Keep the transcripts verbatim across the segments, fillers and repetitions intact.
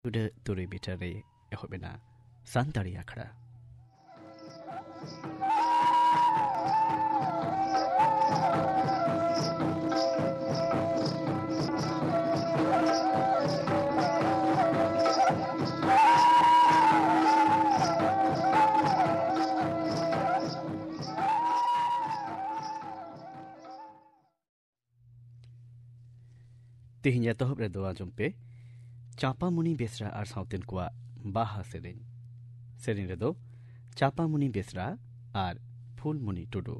ᱴᱩᱰᱟᱹᱜ ᱛᱩᱨᱩᱭ ᱢᱤᱴᱟᱨ ᱨᱮ ᱮᱦᱚᱵ ᱮᱱᱟ ᱥᱟᱱᱛᱟᱲᱤ ᱟᱠᱷᱲᱟ᱾ ᱛᱮᱦᱮᱧ ᱮᱛᱚᱦᱚᱵ ᱨᱮᱫᱚ ᱟᱸᱡᱚᱢ ᱯᱮ ᱪᱟᱸᱯᱟᱢᱩᱱᱤ ᱵᱮᱥᱨᱟ ᱟᱨ ᱥᱟᱶᱛᱮᱱ ᱠᱚᱣᱟᱜ ᱵᱟᱦᱟ ᱥᱮᱨᱮᱧ᱾ ᱥᱮᱨᱮᱧ ᱨᱮᱫᱚ ᱪᱟᱸᱯᱟᱢᱩᱱᱤ ᱵᱮᱥᱨᱟ ᱟᱨ ᱯᱷᱩᱞᱢᱩᱱᱤ ᱴᱩᱰᱩ᱾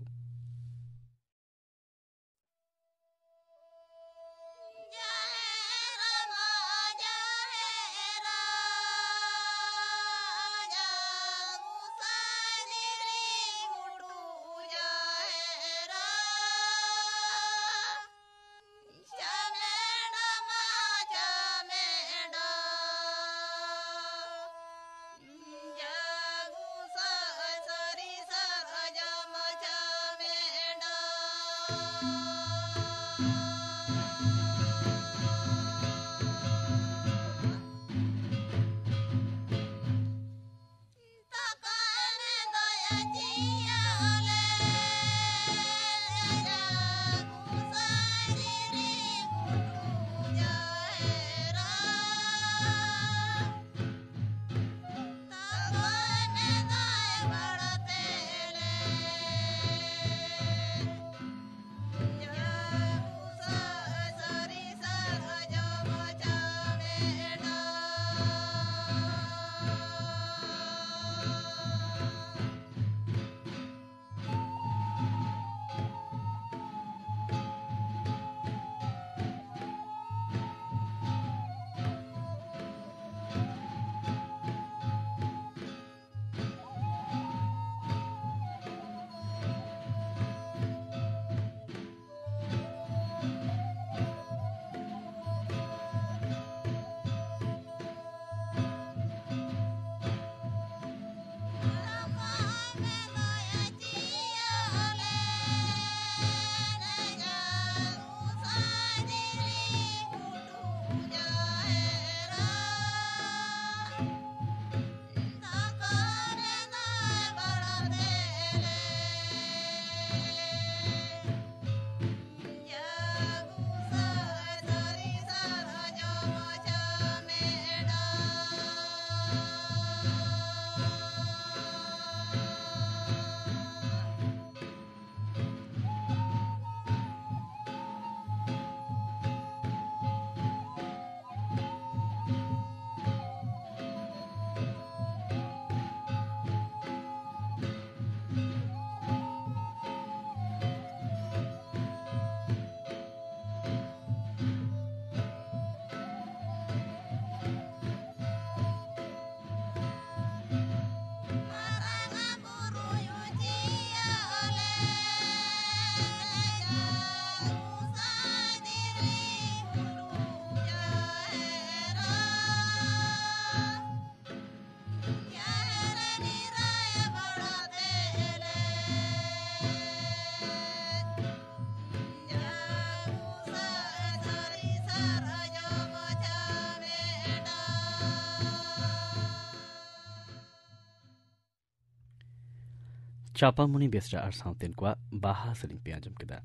ᱪᱟᱯᱟᱢᱩᱱᱤ ᱵᱮᱥᱨᱟ ᱟᱨ ᱥᱟᱶᱛᱮᱱ ᱠᱚᱣᱟᱜ ᱵᱟᱦᱟ ᱥᱮᱨᱮᱧ ᱯᱮ ᱟᱸᱡᱚᱢ ᱠᱮᱫᱟ᱾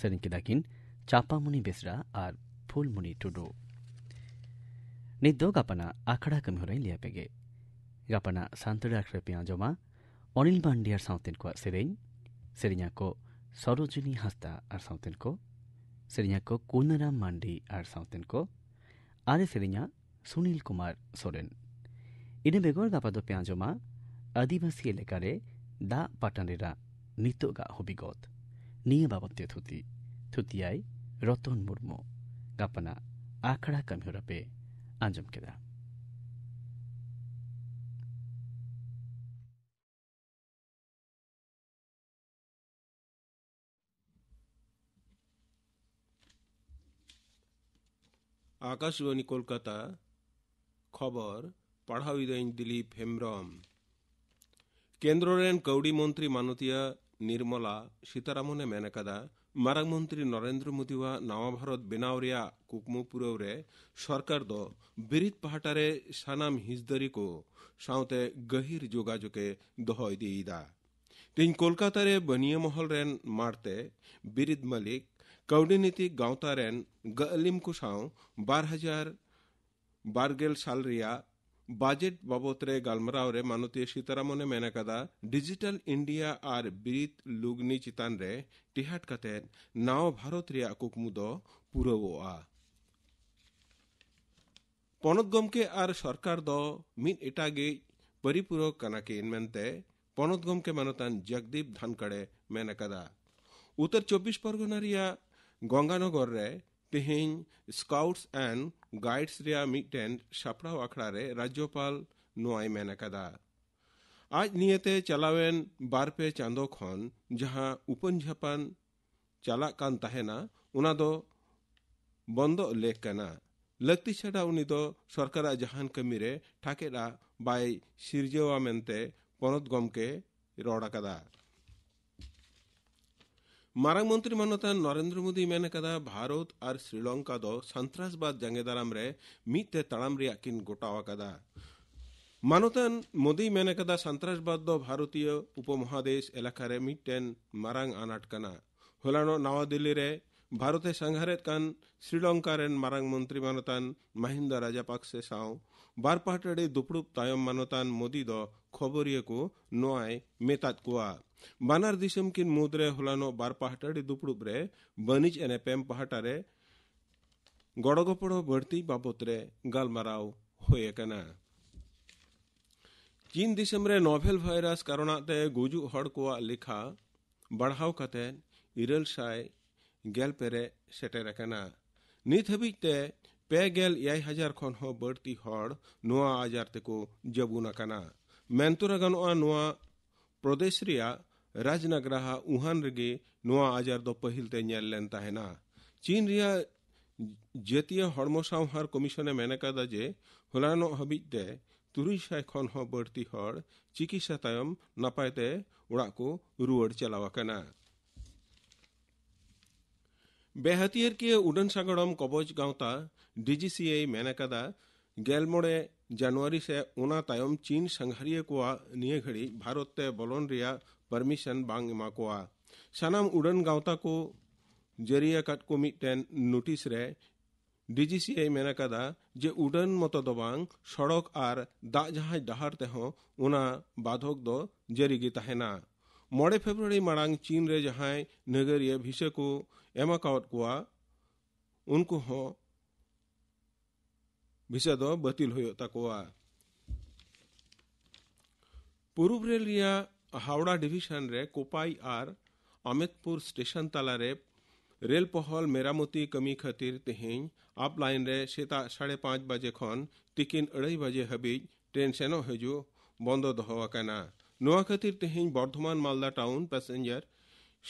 ᱥᱮᱨᱮᱧ ᱠᱮᱫᱟ ᱠᱤᱱ ᱪᱟᱯᱟᱢᱩᱱᱤ ᱵᱮᱥᱨᱟ ᱟᱨ ᱯᱷᱩᱞᱢᱩᱱᱤ ᱴᱩᱰᱩ᱾ ᱱᱤᱛ ᱫᱚ ᱜᱟᱯᱟᱱᱟᱜ ᱟᱠᱷᱲᱟ ᱠᱟᱹᱢᱤ ᱦᱚᱨᱟᱧ ᱞᱟᱹᱭ ᱟᱯᱮ ᱜᱮ᱾ ᱜᱟᱯᱟᱱᱟᱜ ᱥᱟᱱᱛᱟᱲᱤ ᱟᱠᱷᱲᱟ ᱯᱮ ᱟᱸᱡᱚᱢᱟ ᱚᱱᱤᱞ ᱢᱟᱱᱰᱤ ᱟᱨ ᱥᱟᱶᱛᱮᱱ ᱠᱚᱣᱟᱜ ᱥᱮᱨᱮᱧ᱾ ᱥᱮᱨᱮᱧᱟ ᱠᱚ ᱥᱚᱨᱳᱡᱤᱱᱤ ᱦᱟᱸᱥᱫᱟ ᱟᱨ ᱥᱟᱶᱛᱮᱱ ᱠᱚ᱾ ᱥᱮᱨᱮᱧᱟ ᱠᱚ ᱠᱩᱱᱟᱨᱟᱢ ᱢᱟᱱᱰᱤ ᱟᱨ ᱥᱟᱶᱛᱮᱱ ᱠᱚ᱾ ᱟᱨᱮ ᱥᱮᱨᱮᱧᱟ ᱥᱩᱱᱤᱞ ᱠᱩᱢᱟᱨ ᱥᱚᱨᱮᱱ᱾ ᱤᱱᱟᱹ ᱵᱮᱜᱚᱨ ᱜᱟᱯᱟ ᱫᱚᱯᱮ ᱟᱸᱡᱚᱢᱟ ᱟᱹᱫᱤᱵᱟᱹᱥᱤ ᱮᱞᱟᱠᱟ ᱨᱮ ᱫᱟᱜ ᱯᱟᱴᱟᱱ ᱨᱮᱱᱟᱜ ᱱᱤᱛᱚᱜᱟᱜ ᱦᱚᱵᱤᱜᱚᱛ᱾ ᱱᱤᱭᱟᱹ ᱵᱟᱵᱚᱛ ᱛᱮ ᱛᱷᱩᱛᱤ, ᱛᱷᱩᱛᱤᱭᱟᱭ ᱨᱚᱛᱚᱱ ᱢᱩᱨᱢᱩ᱾ ᱜᱟᱯᱟᱱᱟᱜ ᱟᱠᱷᱲᱟ ᱠᱟᱹᱢᱤᱦᱚᱨᱟ ᱯᱮ ᱟᱸᱡᱚᱢ ᱠᱮᱫᱟ᱾ ᱟᱠᱟᱥᱵᱟᱬᱤ ᱠᱳᱞᱠᱟᱛᱟ᱾ ᱠᱷᱚᱵᱚᱨ ᱯᱟᱲᱦᱟᱣ ᱤᱫᱟᱹᱧ ᱫᱤᱞᱤᱯ ᱦᱮᱢᱵᱽᱨᱚᱢ᱾ ᱠᱮᱱᱫᱨᱚ ᱨᱮᱱ ᱠᱟᱹᱣᱰᱤ ᱢᱚᱱᱛᱨᱤ ᱢᱟᱱᱚᱛᱤᱭᱟᱹ ᱱᱤᱨᱢᱚᱞᱟ ᱥᱤᱛᱟᱨᱟᱢᱚᱱᱮ ᱢᱮᱱ ᱟᱠᱟᱫᱟ, ᱢᱟᱨᱟᱝ ᱢᱚᱱᱛᱨᱤ ᱱᱚᱨᱮᱱᱫᱨᱚ ᱢᱳᱫᱤᱣᱟᱜ ᱱᱟᱣᱟ ᱵᱷᱟᱨᱚᱛ ᱵᱮᱱᱟᱣ ᱨᱮᱭᱟᱜ ᱠᱩᱠᱢᱩ ᱯᱩᱨᱟᱹᱣ ᱨᱮ ᱥᱚᱨᱠᱟᱨ ᱫᱚ ᱵᱤᱨᱤᱫ ᱯᱟᱦᱴᱟ ᱨᱮ ᱥᱟᱱᱟᱢ ᱦᱤᱥᱫᱟᱹᱨᱤ ᱠᱚ ᱥᱟᱶᱛᱮ ᱜᱟᱹᱦᱤᱨ ᱡᱳᱜᱟᱡᱳᱜᱽ ᱮ ᱫᱚᱦᱚ ᱤᱫᱤᱭᱮᱫᱟ᱾ ᱛᱮᱦᱮᱧ ᱠᱳᱞᱠᱟᱛᱟ ᱨᱮ ᱵᱟᱹᱱᱤᱭᱟᱹ ᱢᱚᱦᱚᱞ ᱨᱮᱱ ᱢᱟᱲᱛᱮ ᱵᱤᱨᱤᱫ ᱢᱟᱹᱞᱤᱠ, ᱠᱟᱹᱣᱰᱤ ᱱᱤᱛᱤ ᱜᱟᱶᱛᱟ ᱨᱮᱱ ᱜᱟᱹᱞᱤᱢ ᱠᱚ ᱥᱟᱶ ᱵᱟᱨ ᱦᱟᱡᱟᱨ ᱵᱟᱨ ᱜᱮᱞ ᱥᱟᱞ ᱨᱮᱭᱟᱜ ᱵᱟᱡᱮᱴ ᱵᱟᱵᱚᱛ ᱨᱮ ᱜᱟᱞᱢᱟᱨᱟᱣ ᱨᱮ ᱢᱟᱱᱚᱛᱤᱭᱟᱹ ᱥᱤᱛᱟᱨᱟᱢᱚᱱᱮ ᱢᱮᱱ ᱟᱠᱟᱫᱟ, ᱰᱤᱡᱤᱴᱟᱞ ᱤᱱᱰᱤᱭᱟ ᱟᱨ ᱵᱤᱨᱤᱫ ᱞᱩᱜᱽᱱᱤ ᱪᱮᱛᱟᱱ ᱨᱮ ᱴᱮᱦᱟᱴ ᱠᱟᱛᱮ ᱱᱟᱣᱟ ᱵᱷᱟᱨᱚᱛ ᱨᱮᱭᱟᱜ ᱠᱩᱠᱢᱩ ᱫᱚ ᱯᱩᱨᱟᱹᱣᱚᱜᱼᱟ᱾ ᱯᱚᱱᱚᱛ ᱜᱚᱢᱠᱮ ᱟᱨ ᱥᱚᱨᱠᱟᱨ ᱫᱚ ᱢᱤᱫ ᱮᱴᱟᱜᱤᱡ ᱯᱚᱨᱤᱯᱩᱨᱚᱠ ᱠᱟᱱᱟ ᱠᱤᱱ ᱢᱮᱱᱛᱮ ᱯᱚᱱᱚᱛ ᱜᱚᱢᱠᱮ ᱢᱟᱱᱚᱛᱟᱱ ᱡᱚᱜᱽᱫᱤᱯ ᱫᱷᱟᱱᱠᱟᱲᱮ ᱢᱮᱱ ᱟᱠᱟᱫᱟ᱾ ᱩᱛᱛᱚᱨ ᱪᱚᱵᱵᱤᱥ ᱯᱚᱨᱜᱚᱱᱟ ᱨᱮᱭᱟᱜ ᱜᱚᱝᱜᱟᱱᱚᱜᱚᱨ ᱨᱮ ᱛᱮᱦᱮᱧ Scouts and Guides ᱨᱮᱭᱟᱜ ᱢᱤᱫᱴᱮᱱ ᱥᱟᱯᱲᱟᱣ ᱟᱠᱷᱲᱟ ᱨᱮ ᱨᱟᱡᱽᱡᱚᱯᱟᱞ ᱱᱚᱣᱟᱭ ᱢᱮᱱ ᱟᱠᱟᱫᱟ᱾ ᱟᱡ ᱱᱤᱭᱟᱹᱛᱮ ᱪᱟᱞᱟᱣᱮᱱ ᱵᱟᱨ ᱯᱮ ᱪᱟᱸᱫᱚ ᱠᱷᱚᱱ ᱡᱟᱦᱟᱸ ᱩᱯᱟᱹᱱ ᱡᱷᱟᱯᱟᱱ ᱪᱟᱞᱟᱜ ᱠᱟᱱ ᱛᱟᱦᱮᱱᱟ, ᱚᱱᱟ ᱫᱚ ᱵᱚᱱᱫᱚᱜ ᱞᱮᱠ ᱠᱟᱱᱟ᱾ ᱞᱟᱹᱠᱛᱤ ᱪᱷᱟᱰᱟ ᱩᱱᱤ ᱫᱚ ᱥᱚᱨᱠᱟᱨᱟᱜ ᱡᱟᱦᱟᱱ ᱠᱟᱹᱢᱤ ᱨᱮ ᱴᱷᱟᱠᱮᱫ ᱟᱜ ᱵᱟᱭ ᱥᱤᱨᱡᱟᱹᱣᱟ ᱢᱮᱱᱛᱮ ᱯᱚᱱᱚᱛ ᱜᱚᱢᱠᱮ ᱨᱚᱲ ᱟᱠᱟᱫᱟ᱾ ᱢᱟᱨᱟᱝ ᱢᱚᱱᱛᱨᱤ ᱢᱟᱱᱚᱛᱟᱱ ᱱᱚᱨᱮᱱᱫᱨᱚ ᱢᱳᱫᱤᱭ ᱢᱮᱱ ᱟᱠᱟᱫᱟ, ᱵᱷᱟᱨᱚᱛ ᱟᱨ ᱥᱨᱤᱞᱚᱝᱠᱟ ᱫᱚ ᱥᱚᱱᱛᱨᱟᱥᱵᱟᱫ ᱡᱟᱸᱜᱮ ᱫᱟᱨᱟᱢ ᱨᱮ ᱢᱤᱫ ᱛᱮ ᱛᱟᱲᱟᱢ ᱨᱮᱭᱟᱜ ᱠᱤᱱ ᱜᱚᱴᱟᱣ ᱟᱠᱟᱫᱟ᱾ ᱢᱟᱱᱚᱛᱟᱱ ᱢᱳᱫᱤᱭ ᱢᱮᱱ ᱟᱠᱟᱫᱟ, ᱥᱟᱱᱛᱨᱟᱥᱵᱟᱫ ᱫᱚ ᱵᱷᱟᱨᱚᱛᱤᱭᱚ ᱩᱯᱚᱢᱚᱦᱟᱫᱮᱥ ᱮᱞᱟᱠᱟ ᱨᱮ ᱢᱤᱫᱴᱮᱱ ᱢᱟᱨᱟᱝ ᱟᱱᱟᱴ ᱠᱟᱱᱟ᱾ ᱦᱚᱞᱟᱱᱚᱜ ᱱᱟᱣᱟ ᱫᱤᱞᱞᱤ ᱨᱮ ᱵᱷᱟᱨᱚᱛ ᱮ ᱥᱟᱸᱜᱷᱟᱨᱮᱫ ᱠᱟᱱ ᱥᱨᱤᱞᱚᱝᱠᱟ ᱨᱮᱱ ᱢᱟᱨᱟᱝ ᱢᱚᱱᱛᱨᱤ ᱢᱟᱱᱚᱛᱟᱱ ᱢᱟᱦᱤᱱᱫᱟ ᱨᱟᱡᱟᱯᱟᱠᱥᱮ ᱥᱟᱶ ᱵᱟᱨ ᱯᱟᱦᱴᱟᱲᱤ ᱫᱩᱯᱲᱩᱵ ᱛᱟᱭᱚᱢ ᱢᱟᱱᱚᱛᱟᱱ ᱢᱳᱫᱤ ᱫᱚ ᱠᱷᱚᱵᱚᱨᱤᱭᱟᱹ ᱠᱚ ᱱᱚᱣᱟᱭ ᱢᱮᱛᱟᱫ ᱠᱚᱣᱟ᱾ ᱵᱟᱱᱟᱨ ᱫᱤᱥᱚᱢ ᱠᱤᱱ ᱢᱩᱫᱽᱨᱮ ᱦᱚᱞᱟᱱᱚᱜ ᱵᱟᱨ ᱯᱟᱦᱴᱟᱲᱤ ᱫᱩᱯᱲᱩᱵ ᱨᱮ ᱵᱟᱹᱱᱤᱡ ᱮᱱᱮᱯᱮᱢ ᱯᱟᱦᱴᱟ ᱨᱮ ᱜᱚᱲᱚ ᱜᱚᱯᱚᱲᱚ ᱵᱟᱹᱲᱛᱤ ᱵᱟᱵᱚᱛ ᱨᱮ ᱜᱟᱞᱢᱟᱨᱟᱣ ᱦᱩᱭ ᱟᱠᱟᱱᱟ᱾ ᱪᱤᱱ ᱫᱤᱥᱚᱢ ᱨᱮ ᱱᱚᱵᱷᱮᱞ ᱵᱷᱟᱭᱨᱟᱥ ᱠᱟᱨᱚᱱᱟᱜ ᱛᱮ ᱜᱩᱡᱩᱜ ᱦᱚᱲ ᱠᱚᱣᱟᱜ ᱞᱮᱠᱷᱟ ᱵᱟᱲᱦᱟᱣ ᱠᱟᱛᱮ ᱤᱨᱟᱹᱞ ᱥᱟᱭ ᱜᱮᱞ ᱯᱮ ᱨᱮ ᱥᱮᱴᱮᱨ ᱟᱠᱟᱱᱟ᱾ ᱱᱤᱛ ᱦᱟᱹᱵᱤᱡ ᱛᱮ ᱯᱮ ᱜᱮᱞ ᱮᱭᱟᱭ ᱦᱟᱡᱟᱨ ᱠᱷᱚᱱ ᱦᱚᱸ ᱵᱟᱹᱲᱛᱤ ᱦᱚᱲ ᱱᱚᱣᱟ ᱟᱡᱟᱨ ᱛᱮᱠᱚ ᱡᱟᱹᱵᱩᱱ ᱟᱠᱟᱱᱟ᱾ ᱢᱮᱱᱛᱚᱨᱟ ᱜᱟᱱᱚᱜᱼᱟ, ᱱᱚᱣᱟ ᱯᱨᱚᱫᱮᱥ ᱨᱮᱭᱟᱜ ᱨᱟᱡᱽᱱᱟᱜᱽᱨᱟᱦᱟ ᱣᱩᱦᱟᱱ ᱨᱮᱜᱮ ᱱᱚᱣᱟ ᱟᱡᱟᱨ ᱫᱚ ᱯᱟᱹᱦᱤᱞ ᱛᱮ ᱧᱮᱞ ᱞᱮᱱ ᱛᱟᱦᱮᱱᱟ᱾ ᱪᱤᱱ ᱨᱮᱭᱟᱜ ᱡᱟᱹᱛᱤᱭᱟᱹ ᱦᱚᱲᱢᱚ ᱥᱟᱶᱦᱟᱨ ᱠᱚᱢᱤᱥᱚᱱ ᱮ ᱢᱮᱱ ᱟᱠᱟᱫᱟ ᱡᱮ ᱦᱚᱞᱟᱱᱚᱜ ᱦᱟᱹᱵᱤᱡ ᱛᱮ ᱛᱩᱨᱩᱭ ᱥᱟᱭ ᱠᱷᱚᱱ ᱦᱚᱸ ᱵᱟᱹᱲᱛᱤ ᱦᱚᱲ ᱪᱤᱠᱤᱛᱥᱟ ᱛᱟᱭᱚᱢ ᱱᱟᱯᱟᱭ ᱛᱮ ᱚᱲᱟᱜ ᱠᱚ ᱨᱩᱣᱟᱹᱲ ᱪᱟᱞᱟᱣ ᱟᱠᱟᱱᱟ᱾ ᱵᱮᱦᱟᱹᱛᱤᱭᱟᱹᱨ ᱠᱤᱭᱟᱹ ᱩᱰᱟᱹᱱ ᱥᱟᱜᱟᱲᱚᱢ ᱠᱚᱵᱚᱡ ᱜᱟᱶᱛᱟ, ᱰᱤᱡᱤᱥᱤ ᱮ ᱢᱮᱱ ᱟᱠᱟᱫᱟ, ᱜᱮᱞ ᱢᱚᱬᱮ ᱡᱟᱱᱩᱣᱟᱨᱤ ᱥᱮ ᱚᱱᱟ ᱛᱟᱭᱚᱢ ᱪᱤᱱ ᱥᱟᱸᱜᱷᱟᱨᱤᱭᱟᱹ ᱠᱚᱣᱟᱜ ᱱᱤᱭᱟᱹ ᱜᱷᱟᱹᱲᱤᱡ ᱵᱷᱟᱨᱚᱛ ᱛᱮ ᱵᱚᱞᱚᱱ ᱨᱮᱭᱟᱜ ᱯᱟᱨᱢᱤᱥᱚᱱ ᱵᱟᱝ ᱮᱢᱟ ᱠᱚᱣᱟ᱾ ᱥᱟᱱᱟᱢ ᱩᱰᱟᱹᱱ ᱜᱟᱶᱛᱟ ᱠᱚ ᱡᱟᱹᱨᱤ ᱟᱠᱟᱫ ᱠᱚ ᱢᱤᱫᱴᱮᱱ ᱱᱳᱴᱤᱥ ᱨᱮ ᱰᱤᱡᱤᱥᱤ ᱮ ᱢᱮᱱ ᱟᱠᱟᱫᱟ ᱡᱮ ᱩᱰᱟᱹᱱ ᱢᱚᱛᱚ ᱫᱚ ᱵᱟᱝ, ᱥᱚᱲᱚᱠ ᱟᱨ ᱫᱟᱜ ᱡᱟᱦᱟᱡᱽ ᱰᱟᱦᱟᱨ ᱛᱮᱦᱚᱸ ᱚᱱᱟ ᱵᱟᱫᱷᱚᱠ ᱫᱚ ᱡᱟᱹᱨᱤ ᱜᱮ ᱛᱟᱦᱮᱱᱟ᱾ ᱢᱚᱬᱮ ᱯᱷᱮᱵᱽᱨᱩᱣᱟᱨᱤ ᱢᱟᱲᱟᱝ ᱪᱤᱱ ᱨᱮ ᱡᱟᱦᱟᱸᱭ ᱱᱟᱜᱟᱨᱤᱭᱟᱹ ᱵᱷᱤᱥᱟ ᱠᱚ ᱮᱢ ᱟᱠᱟᱣᱟᱫ ᱠᱚᱣᱟ, ᱩᱱᱠᱩ ᱦᱚᱸ ᱵᱷᱤᱥᱟ ᱫᱚ ᱵᱟᱹᱛᱤᱞ ᱦᱩᱭᱩᱜ ᱛᱟᱠᱚᱣᱟ᱾ ᱯᱩᱨᱩᱵ ᱨᱮᱞ ᱨᱮᱭᱟᱜ ᱦᱟᱣᱲᱟ ᱰᱤᱵᱷᱤᱥᱚᱱ ᱨᱮ ᱠᱳᱯᱟᱭ ᱟᱨ ᱟᱢᱮᱫᱯᱩᱨ ᱥᱴᱮᱥᱚᱱ ᱛᱟᱞᱟᱨᱮ ᱨᱮᱞ ᱯᱚᱦᱚᱞ ᱢᱮᱨᱟᱢᱚᱛᱤ ᱠᱟᱹᱢᱤ ᱠᱷᱟᱹᱛᱤᱨ ᱛᱮᱦᱮᱧ ᱟᱯ ᱞᱟᱭᱤᱱ ᱨᱮ ᱥᱮᱛᱟᱜ ᱥᱟᱲᱮ ᱯᱟᱸᱪ ᱵᱟᱡᱮ ᱠᱷᱚᱱ ᱛᱤᱠᱤᱱ ᱟᱹᱲᱟᱹᱭ ᱵᱟᱡᱮ ᱦᱟᱹᱵᱤᱡ ᱴᱨᱮᱱ ᱥᱮᱱᱚᱜ ᱦᱤᱡᱩᱜ ᱵᱚᱱᱫᱚ ᱫᱚᱦᱚ ᱟᱠᱟᱱᱟ᱾ ᱱᱚᱣᱟ ᱠᱷᱟᱹᱛᱤᱨ ᱛᱮᱦᱮᱧ ᱵᱚᱨᱫᱷᱚᱢᱟᱱ ᱢᱟᱞᱫᱟ ᱴᱟᱣᱩᱱ ᱯᱮᱥᱮᱧᱡᱟᱨ,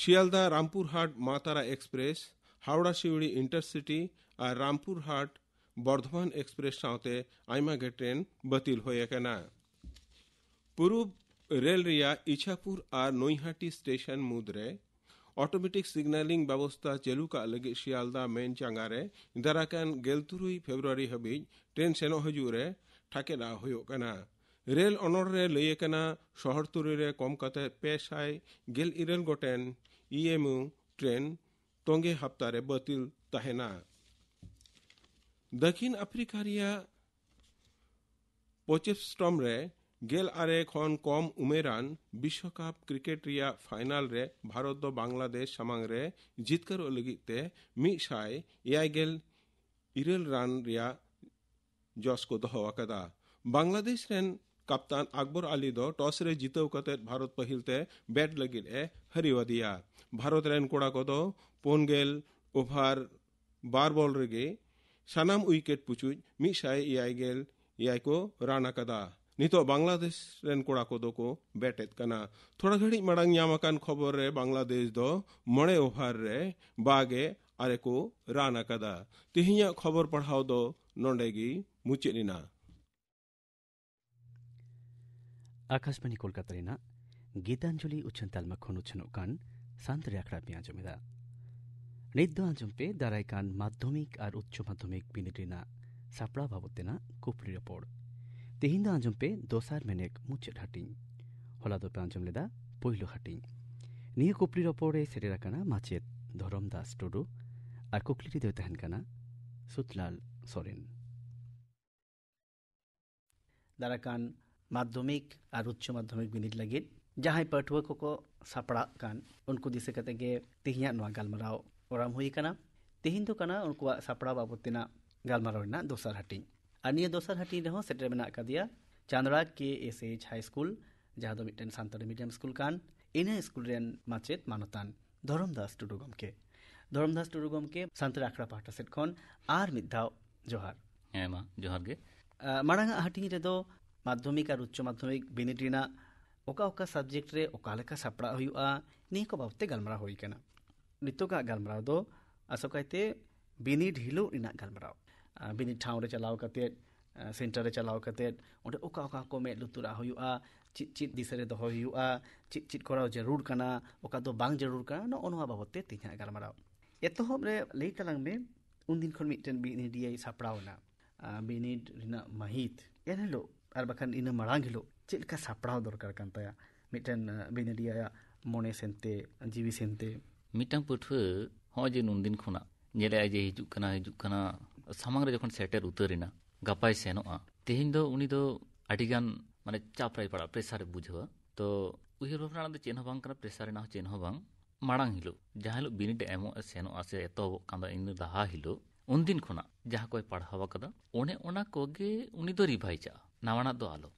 ᱥᱤᱭᱟᱞᱫᱟ ᱨᱟᱢᱯᱩᱨᱦᱟᱴ ᱢᱟ ᱛᱟᱨᱟ ᱮᱠᱥᱯᱨᱮᱥ, ᱦᱟᱣᱲᱟ ᱥᱤᱣᱲᱤ ᱤᱱᱴᱟᱨᱥᱤᱴᱤ ᱟᱨ ᱨᱟᱢᱯᱩᱨᱦᱟᱴ ᱵᱚᱨᱫᱷᱚᱢᱟᱱ ᱮᱠᱥᱯᱨᱮᱥ ᱥᱟᱶᱛᱮ ᱟᱭᱢᱟ ᱜᱮ ᱴᱨᱮᱱ ᱵᱟᱹᱛᱤᱞ ᱦᱩᱭ ᱟᱠᱟᱱᱟ᱾ ᱯᱩᱨᱩᱵ ᱨᱮᱞ ᱨᱮᱭᱟᱜ ᱤᱪᱷᱟᱯᱩᱨ ᱟᱨ ᱱᱚᱭᱦᱟᱴᱤ ᱥᱴᱮᱥᱚᱱ ᱢᱩᱫᱽᱨᱮ ᱚᱴᱳᱢᱮᱴᱤᱠ ᱥᱤᱜᱱᱟᱞᱤᱝ ᱵᱮᱵᱚᱥᱛᱟ ᱪᱟᱹᱞᱩ ᱠᱟᱜ ᱞᱟᱹᱜᱤᱫ ᱥᱤᱭᱟᱞᱫᱟ ᱢᱮᱱ ᱪᱟᱸᱜᱟ ᱨᱮ ᱫᱟᱨᱟᱠᱟᱱ ᱜᱮᱞ ᱛᱩᱨᱩᱭ ᱯᱷᱮᱵᱽᱨᱩᱣᱟᱨᱤ ᱦᱟᱹᱵᱤᱡ ᱴᱨᱮᱱ ᱥᱮᱱᱚᱜ ᱦᱤᱡᱩᱜ ᱨᱮ ᱴᱷᱟᱠᱮᱫ ᱟᱜ ᱦᱩᱭᱩᱜ ᱠᱟᱱᱟ᱾ ᱨᱮᱞ ᱚᱱᱚᱲ ᱨᱮ ᱞᱟᱹᱭ ᱟᱠᱟᱱᱟ, ᱥᱚᱦᱚᱨᱛᱩᱨᱤ ᱨᱮ ᱠᱚᱢ ᱠᱟᱛᱮ ᱯᱮ ᱥᱟᱭ ᱜᱮᱞ ᱤᱨᱟᱹᱞ ᱜᱚᱴᱮᱱ ᱤᱭᱮᱢᱩ ᱴᱨᱮᱱ ᱛᱚᱸᱜᱮ ᱦᱟᱯᱛᱟ ᱨᱮ ᱵᱟᱹᱛᱤᱞ ᱛᱟᱦᱮᱱᱟ᱾ ᱫᱟᱹᱠᱷᱤᱱ ᱟᱯᱷᱨᱤᱠᱟ ᱨᱮᱭᱟᱜ ᱯᱚᱪᱮᱥᱴᱚᱢ ᱨᱮ ᱜᱮᱞ ᱟᱨᱮ ᱠᱷᱚᱱ ᱠᱚᱢ ᱩᱢᱮᱨᱟᱱ ᱵᱤᱥᱣᱚᱠᱟᱯ ᱠᱨᱤᱠᱮᱴ ᱨᱮᱭᱟᱜ ᱯᱷᱟᱭᱱᱟᱞ ᱨᱮ ᱵᱷᱟᱨᱚᱛ ᱫᱚ ᱵᱟᱝᱞᱟᱫᱮᱥ ᱥᱟᱢᱟᱝ ᱨᱮ ᱡᱤᱛᱠᱟᱹᱨᱚᱜ ᱞᱟᱹᱜᱤᱫ ᱛᱮ ᱢᱤᱫ ᱥᱟᱭ ᱮᱭᱟᱭ ᱜᱮᱞ ᱤᱨᱟᱹᱞ ᱨᱟᱱ ᱨᱮᱭᱟᱜ ᱡᱚᱥ ᱠᱚ ᱫᱚᱦᱚ ᱟᱠᱟᱫᱟ᱾ ᱵᱟᱝᱞᱟᱫᱮᱥ ᱨᱮᱱ ᱠᱟᱯᱛᱟᱱ ᱟᱠᱵᱚᱨ ᱟᱞᱤ ᱫᱚ ᱴᱚᱥ ᱨᱮ ᱡᱤᱛᱟᱹᱣ ᱠᱟᱛᱮ ᱵᱷᱟᱨᱚᱛ ᱯᱟᱹᱦᱤᱞ ᱛᱮ ᱵᱮᱴ ᱞᱟᱹᱜᱤᱫ ᱮ ᱦᱟᱹᱨᱤᱣᱟᱫᱮᱭᱟ᱾ ᱵᱷᱟᱨᱚᱛ ᱨᱮᱱ ᱠᱚᱲᱟ ᱠᱚᱫᱚ ᱯᱩᱱ ᱜᱮᱞ ᱳᱵᱷᱟᱨ ᱵᱟᱨ ᱵᱚᱞ ᱨᱮᱜᱮ ᱥᱟᱱᱟᱢ ᱩᱭᱠᱮᱴ ᱯᱩᱪᱩᱡ ᱢᱤᱫ ᱥᱟᱭ ᱮᱭᱟᱭ ᱜᱮᱞ ᱮᱭᱟᱭ ᱠᱚ ᱨᱟᱱ ᱟᱠᱟᱫᱟ᱾ ᱱᱤᱛᱚᱜ ᱵᱟᱝᱞᱟᱫᱮᱥ ᱨᱮᱱ ᱠᱚᱲᱟ ᱠᱚᱫᱚ ᱠᱚ ᱵᱮᱴ ᱮᱫ ᱠᱟᱱᱟ᱾ ᱛᱷᱚᱲᱟ ᱜᱷᱟᱹᱲᱤᱡ ᱢᱟᱲᱟᱝ ᱧᱟᱢ ᱟᱠᱟᱱ ᱠᱷᱚᱵᱚᱨ ᱨᱮ ᱵᱟᱝᱞᱟᱫᱮᱥ ᱫᱚ ᱢᱚᱬᱮ ᱳᱵᱷᱟᱨ ᱨᱮ ᱵᱟᱜᱮ ᱟᱨᱮ ᱠᱚ ᱨᱟᱱ ᱟᱠᱟᱫᱟ᱾ ᱛᱮᱦᱮᱧᱟᱜ ᱠᱷᱚᱵᱚᱨ ᱯᱟᱲᱦᱟᱣ ᱫᱚ ᱱᱚᱰᱮ ᱜᱮ ᱢᱩᱪᱟᱹᱫ ᱮᱱᱟ᱾ ᱟᱠᱟᱥᱵᱟᱬᱤ ᱠᱳᱞᱠᱟᱛᱟ ᱨᱮᱱᱟᱜ ᱜᱤᱛᱟᱧᱡᱚᱞᱤ ᱩᱪᱷᱟᱹᱱ ᱛᱟᱞᱢᱟ ᱠᱷᱚᱱ ᱩᱪᱷᱟᱹᱱᱚᱜ ᱠᱟᱱ ᱥᱟᱱᱛᱟᱲᱤ ᱟᱠᱷᱲᱟ ᱯᱮ ᱟᱸᱡᱚᱢ ᱮᱫᱟ᱾ ᱱᱤᱛ ᱫᱚ ᱟᱸᱡᱚᱢ ᱯᱮ ᱫᱟᱨᱟᱭ ᱠᱟᱱ ᱢᱟᱫᱽᱫᱷᱚᱢᱤᱠ ᱟᱨ ᱩᱪᱪᱚ ᱢᱟᱫᱽᱫᱷᱚᱢᱤᱠ ᱵᱤᱱᱤᱰ ᱨᱮᱱᱟᱜ ᱥᱟᱯᱲᱟᱣ ᱵᱟᱵᱚᱛ ᱛᱮᱱᱟᱜ ᱠᱩᱯᱞᱤ ᱨᱚᱯᱚᱲ᱾ ᱛᱮᱦᱮᱧ ᱫᱚ ᱟᱸᱡᱚᱢ ᱯᱮ ᱫᱚᱥᱟᱨ ᱢᱮᱱᱮᱠ ᱢᱩᱪᱟᱹᱫ ᱦᱟᱹᱴᱤᱧ᱾ ᱦᱚᱞᱟ ᱫᱚᱯᱮ ᱟᱸᱡᱚᱢ ᱞᱮᱫᱟ ᱯᱳᱭᱞᱳ ᱦᱟᱹᱴᱤᱧ᱾ ᱱᱤᱭᱟᱹ ᱠᱩᱯᱞᱤ ᱨᱚᱯᱚᱲ ᱨᱮ ᱥᱮᱴᱮᱨ ᱟᱠᱟᱱᱟ ᱢᱟᱪᱮᱫ ᱫᱷᱚᱨᱚᱢ ᱫᱟᱥ ᱴᱩᱰᱩ ᱟᱨ ᱠᱩᱠᱞᱤ ᱨᱮ ᱫᱚᱭ ᱛᱟᱦᱮᱱ ᱠᱟᱱᱟ ᱥᱩᱛᱞᱟᱞ ᱥᱚᱨᱮᱱ᱾ ᱫᱟᱨᱟᱠᱟᱱ ᱢᱟᱫᱽᱫᱷᱚᱢᱤᱠ ᱟᱨ ᱩᱪᱪᱚ ᱢᱟᱫᱽᱫᱷᱚᱢᱤᱠ ᱵᱤᱱᱤᱰ ᱞᱟᱹᱜᱤᱫ ᱡᱟᱦᱟᱸᱭ ᱯᱟᱹᱴᱷᱩᱣᱟᱹ ᱠᱚᱠᱚ ᱥᱟᱯᱲᱟᱜ ᱠᱟᱱ, ᱩᱱᱠᱩ ᱫᱤᱥᱟᱹ ᱠᱟᱛᱮ ᱜᱮ ᱛᱮᱦᱮᱧᱟᱜ ᱱᱚᱣᱟ ᱜᱟᱞᱢᱟᱨᱟᱣ ᱚᱨᱟᱢ ᱦᱩᱭ ᱟᱠᱟᱱᱟ᱾ ᱛᱮᱦᱮᱧ ᱫᱚ ᱠᱟᱱᱟ ᱩᱱᱠᱩᱣᱟᱜ ᱥᱟᱯᱲᱟᱣ ᱵᱟᱵᱚᱛ ᱛᱮᱱᱟᱜ ᱜᱟᱞᱢᱟᱨᱟᱣ ᱨᱮᱱᱟᱜ ᱫᱚᱥᱟᱨ ᱦᱟᱹᱴᱤᱧ᱾ ᱟᱨ ᱱᱤᱭᱟᱹ ᱫᱚᱥᱟᱨ ᱦᱟᱹᱴᱤᱧ ᱨᱮᱦᱚᱸ ᱥᱮᱴᱮᱨ ᱢᱮᱱᱟᱜ ᱟᱠᱟᱫᱮᱭᱟ ᱪᱟᱸᱫᱽᱲᱟ ᱠᱮ ᱮᱥ ᱮᱭᱤᱪ ᱦᱟᱭ ᱥᱠᱩᱞ, ᱡᱟᱦᱟᱸ ᱫᱚ ᱢᱤᱫᱴᱮᱱ ᱥᱟᱱᱛᱟᱲᱤ ᱢᱤᱰᱤᱭᱟᱢ ᱥᱠᱩᱞ ᱠᱟᱱ᱾ ᱤᱱᱟᱹ ᱥᱠᱩᱞ ᱨᱮᱱ ᱢᱟᱪᱮᱫ ᱢᱟᱱᱚᱛᱟᱱ ᱫᱷᱚᱨᱚᱢ ᱫᱟᱥ ᱴᱩᱰᱩ ᱜᱚᱢᱠᱮ᱾ ᱫᱷᱚᱨᱚᱢ ᱫᱟᱥ ᱴᱩᱰᱩ ᱜᱚᱢᱠᱮ, ᱥᱟᱱᱛᱟᱲᱤ ᱟᱠᱷᱲᱟ ᱯᱟᱦᱴᱟ ᱥᱮᱫ ᱠᱷᱚᱱ ᱟᱨ ᱢᱤᱫ ᱫᱷᱟᱣ ᱡᱚᱦᱟᱨ᱾ ᱦᱮᱸ, ᱢᱟ ᱡᱚᱦᱟᱨ ᱜᱮ᱾ ᱟᱸ, ᱢᱟᱲᱟᱝ ᱟᱜ ᱦᱟᱹᱴᱤᱧ ᱨᱮᱫᱚ ᱢᱟᱫᱽᱫᱷᱚᱢᱤᱠ ᱟᱨ ᱩᱪᱪᱚ ᱢᱟᱫᱽᱫᱷᱚᱢᱤᱠ ᱵᱤᱱᱤᱰ ᱨᱮᱱᱟᱜ ᱚᱠᱟ ᱚᱠᱟ ᱥᱟᱵᱡᱮᱠᱴ ᱨᱮ ᱚᱠᱟ ᱞᱮᱠᱟ ᱥᱟᱯᱲᱟᱜ ᱦᱩᱭᱩᱜᱼᱟ, ᱱᱤᱭᱟᱹ ᱠᱚ ᱵᱟᱵᱚᱛ ᱛᱮ ᱜᱟᱞᱢᱟᱨᱟᱣ ᱦᱩᱭ ᱟᱠᱟᱱᱟ᱾ ᱱᱤᱛᱚᱜᱟᱜ ᱜᱟᱞᱢᱟᱨᱟᱣ ᱫᱚ ᱟᱥᱚᱠᱟᱭᱛᱮ ᱵᱤᱱᱤᱰ ᱦᱤᱞᱳᱜ ᱨᱮᱱᱟᱜ ᱜᱟᱞᱢᱟᱨᱟᱣ᱾ ᱟᱸ, ᱵᱤᱱᱤᱰ ᱴᱷᱟᱶ ᱨᱮ ᱪᱟᱞᱟᱣ ᱠᱟᱛᱮᱫ, ᱟᱸ, ᱥᱮᱱᱴᱟᱨ ᱨᱮ ᱪᱟᱞᱟᱣ ᱠᱟᱛᱮᱫ ᱚᱸᱰᱮ ᱚᱠᱟ ᱚᱠᱟ ᱠᱚ ᱢᱮᱫ ᱞᱩᱛᱩᱨᱟᱜ ᱦᱩᱭᱩᱜᱼᱟ, ᱪᱮᱫ ᱪᱮᱫ ᱫᱤᱥᱟᱹ ᱨᱮ ᱫᱚᱦᱚᱭ ᱦᱩᱭᱩᱜᱼᱟ, ᱪᱮᱫ ᱪᱮᱫ ᱠᱚᱨᱟᱣ ᱡᱟᱹᱨᱩᱲ ᱠᱟᱱᱟ, ᱚᱠᱟ ᱫᱚ ᱵᱟᱝ ᱡᱟᱹᱨᱩᱲ ᱠᱟᱱᱟ, ᱱᱚᱜᱼᱚ ᱱᱚᱣᱟ ᱵᱟᱵᱚᱛ ᱛᱮ ᱛᱮᱦᱮᱧᱟᱜ ᱜᱟᱞᱢᱟᱨᱟᱣ᱾ ᱮᱛᱚᱦᱚᱵ ᱨᱮ ᱞᱟᱹᱭ ᱛᱟᱞᱟᱝ ᱢᱮ, ᱩᱱᱫᱤᱱ ᱠᱷᱚᱱ ᱢᱤᱫᱴᱮᱱ ᱵᱤᱱᱤᱰᱤᱭᱟᱹᱭ ᱥᱟᱯᱲᱟᱣ ᱮᱱᱟ, ᱟᱸ, ᱵᱤᱱᱤᱰ ᱨᱮᱱᱟᱜ ᱢᱟᱹᱦᱤᱛ, ᱮᱱᱦᱤᱞᱳᱜ ᱟᱨ ᱵᱟᱠᱷᱟᱱ ᱤᱱᱟᱹ ᱢᱟᱲᱟᱝ ᱦᱤᱞᱳᱜ ᱪᱮᱫ ᱞᱮᱠᱟ ᱥᱟᱯᱲᱟᱣ ᱫᱚᱨᱠᱟᱨ ᱠᱟᱱ ᱛᱟᱭᱟ ᱢᱤᱫᱴᱮᱱ, ᱟᱸ, ᱵᱤᱱᱤᱰᱤᱭᱟᱹ ᱟᱭᱟᱜ ᱢᱚᱱᱮ ᱥᱮᱱᱛᱮ, ᱡᱤᱣᱤ ᱥᱮᱱᱛᱮ? ᱢᱤᱫᱴᱟᱝ ᱯᱟᱹᱴᱷᱩᱣᱟᱹ ᱦᱚᱸᱜᱼᱚᱭ ᱡᱮ ᱱᱩᱱᱫᱤᱱ ᱠᱷᱚᱱᱟᱜ ᱧᱮᱞᱮᱜᱼᱟᱭ ᱡᱮ ᱦᱤᱡᱩᱜ ᱠᱟᱱᱟ, ᱦᱤᱡᱩᱜ ᱠᱟᱱᱟ, ᱥᱟᱢᱟᱝ ᱨᱮ ᱡᱚᱠᱷᱚᱱ ᱥᱮᱴᱮᱨ ᱩᱛᱟᱹᱨ ᱮᱱᱟ, ᱜᱟᱯᱟᱭ ᱥᱮᱱᱚᱜᱼᱟ, ᱛᱮᱦᱮᱧ ᱫᱚ ᱩᱱᱤ ᱫᱚ ᱟᱹᱰᱤᱜᱟᱱ ᱢᱟᱱᱮ ᱪᱟᱯ ᱨᱮᱭ ᱯᱟᱲᱟᱜᱼᱟ, ᱯᱨᱮᱥᱟᱨᱮ ᱵᱩᱡᱷᱟᱹᱣᱟ᱾ ᱛᱚ ᱩᱭᱦᱟᱹᱨ ᱵᱷᱟᱵᱽᱱᱟ ᱨᱮᱱᱟᱜ ᱫᱚ ᱪᱮᱫ ᱦᱚᱸ ᱵᱟᱝ ᱠᱟᱱᱟ, ᱯᱨᱮᱥᱟᱨ ᱨᱮᱱᱟᱜ ᱦᱚᱸ ᱪᱮᱫ ᱦᱚᱸ ᱵᱟᱝ᱾ ᱢᱟᱲᱟᱝ ᱦᱤᱞᱳᱜ ᱡᱟᱦᱟᱸ ᱦᱤᱞᱳᱜ ᱵᱤᱱᱤᱰ ᱮ ᱮᱢᱚᱜ ᱮ ᱥᱮᱱᱚᱜᱼᱟ ᱥᱮ ᱮᱛᱚᱦᱚᱵᱚᱜ ᱠᱟᱱ ᱫᱚ ᱤᱱᱟᱹ ᱞᱟᱦᱟ ᱦᱤᱞᱳᱜ, ᱩᱱᱫᱤᱱ ᱠᱷᱚᱱᱟᱜ ᱡᱟᱦᱟᱸ ᱠᱚᱭ ᱯᱟᱲᱦᱟᱣ ᱟᱠᱟᱫᱟ, ᱚᱱᱮ ᱚᱱᱟ ᱠᱚᱜᱮ ᱩᱱᱤ ᱫᱚ ᱨᱤᱵᱷᱟᱭᱤᱡᱟᱜᱼᱟ, ᱱᱟᱣᱟᱱᱟᱜ ᱫᱚ ᱟᱞᱚ᱾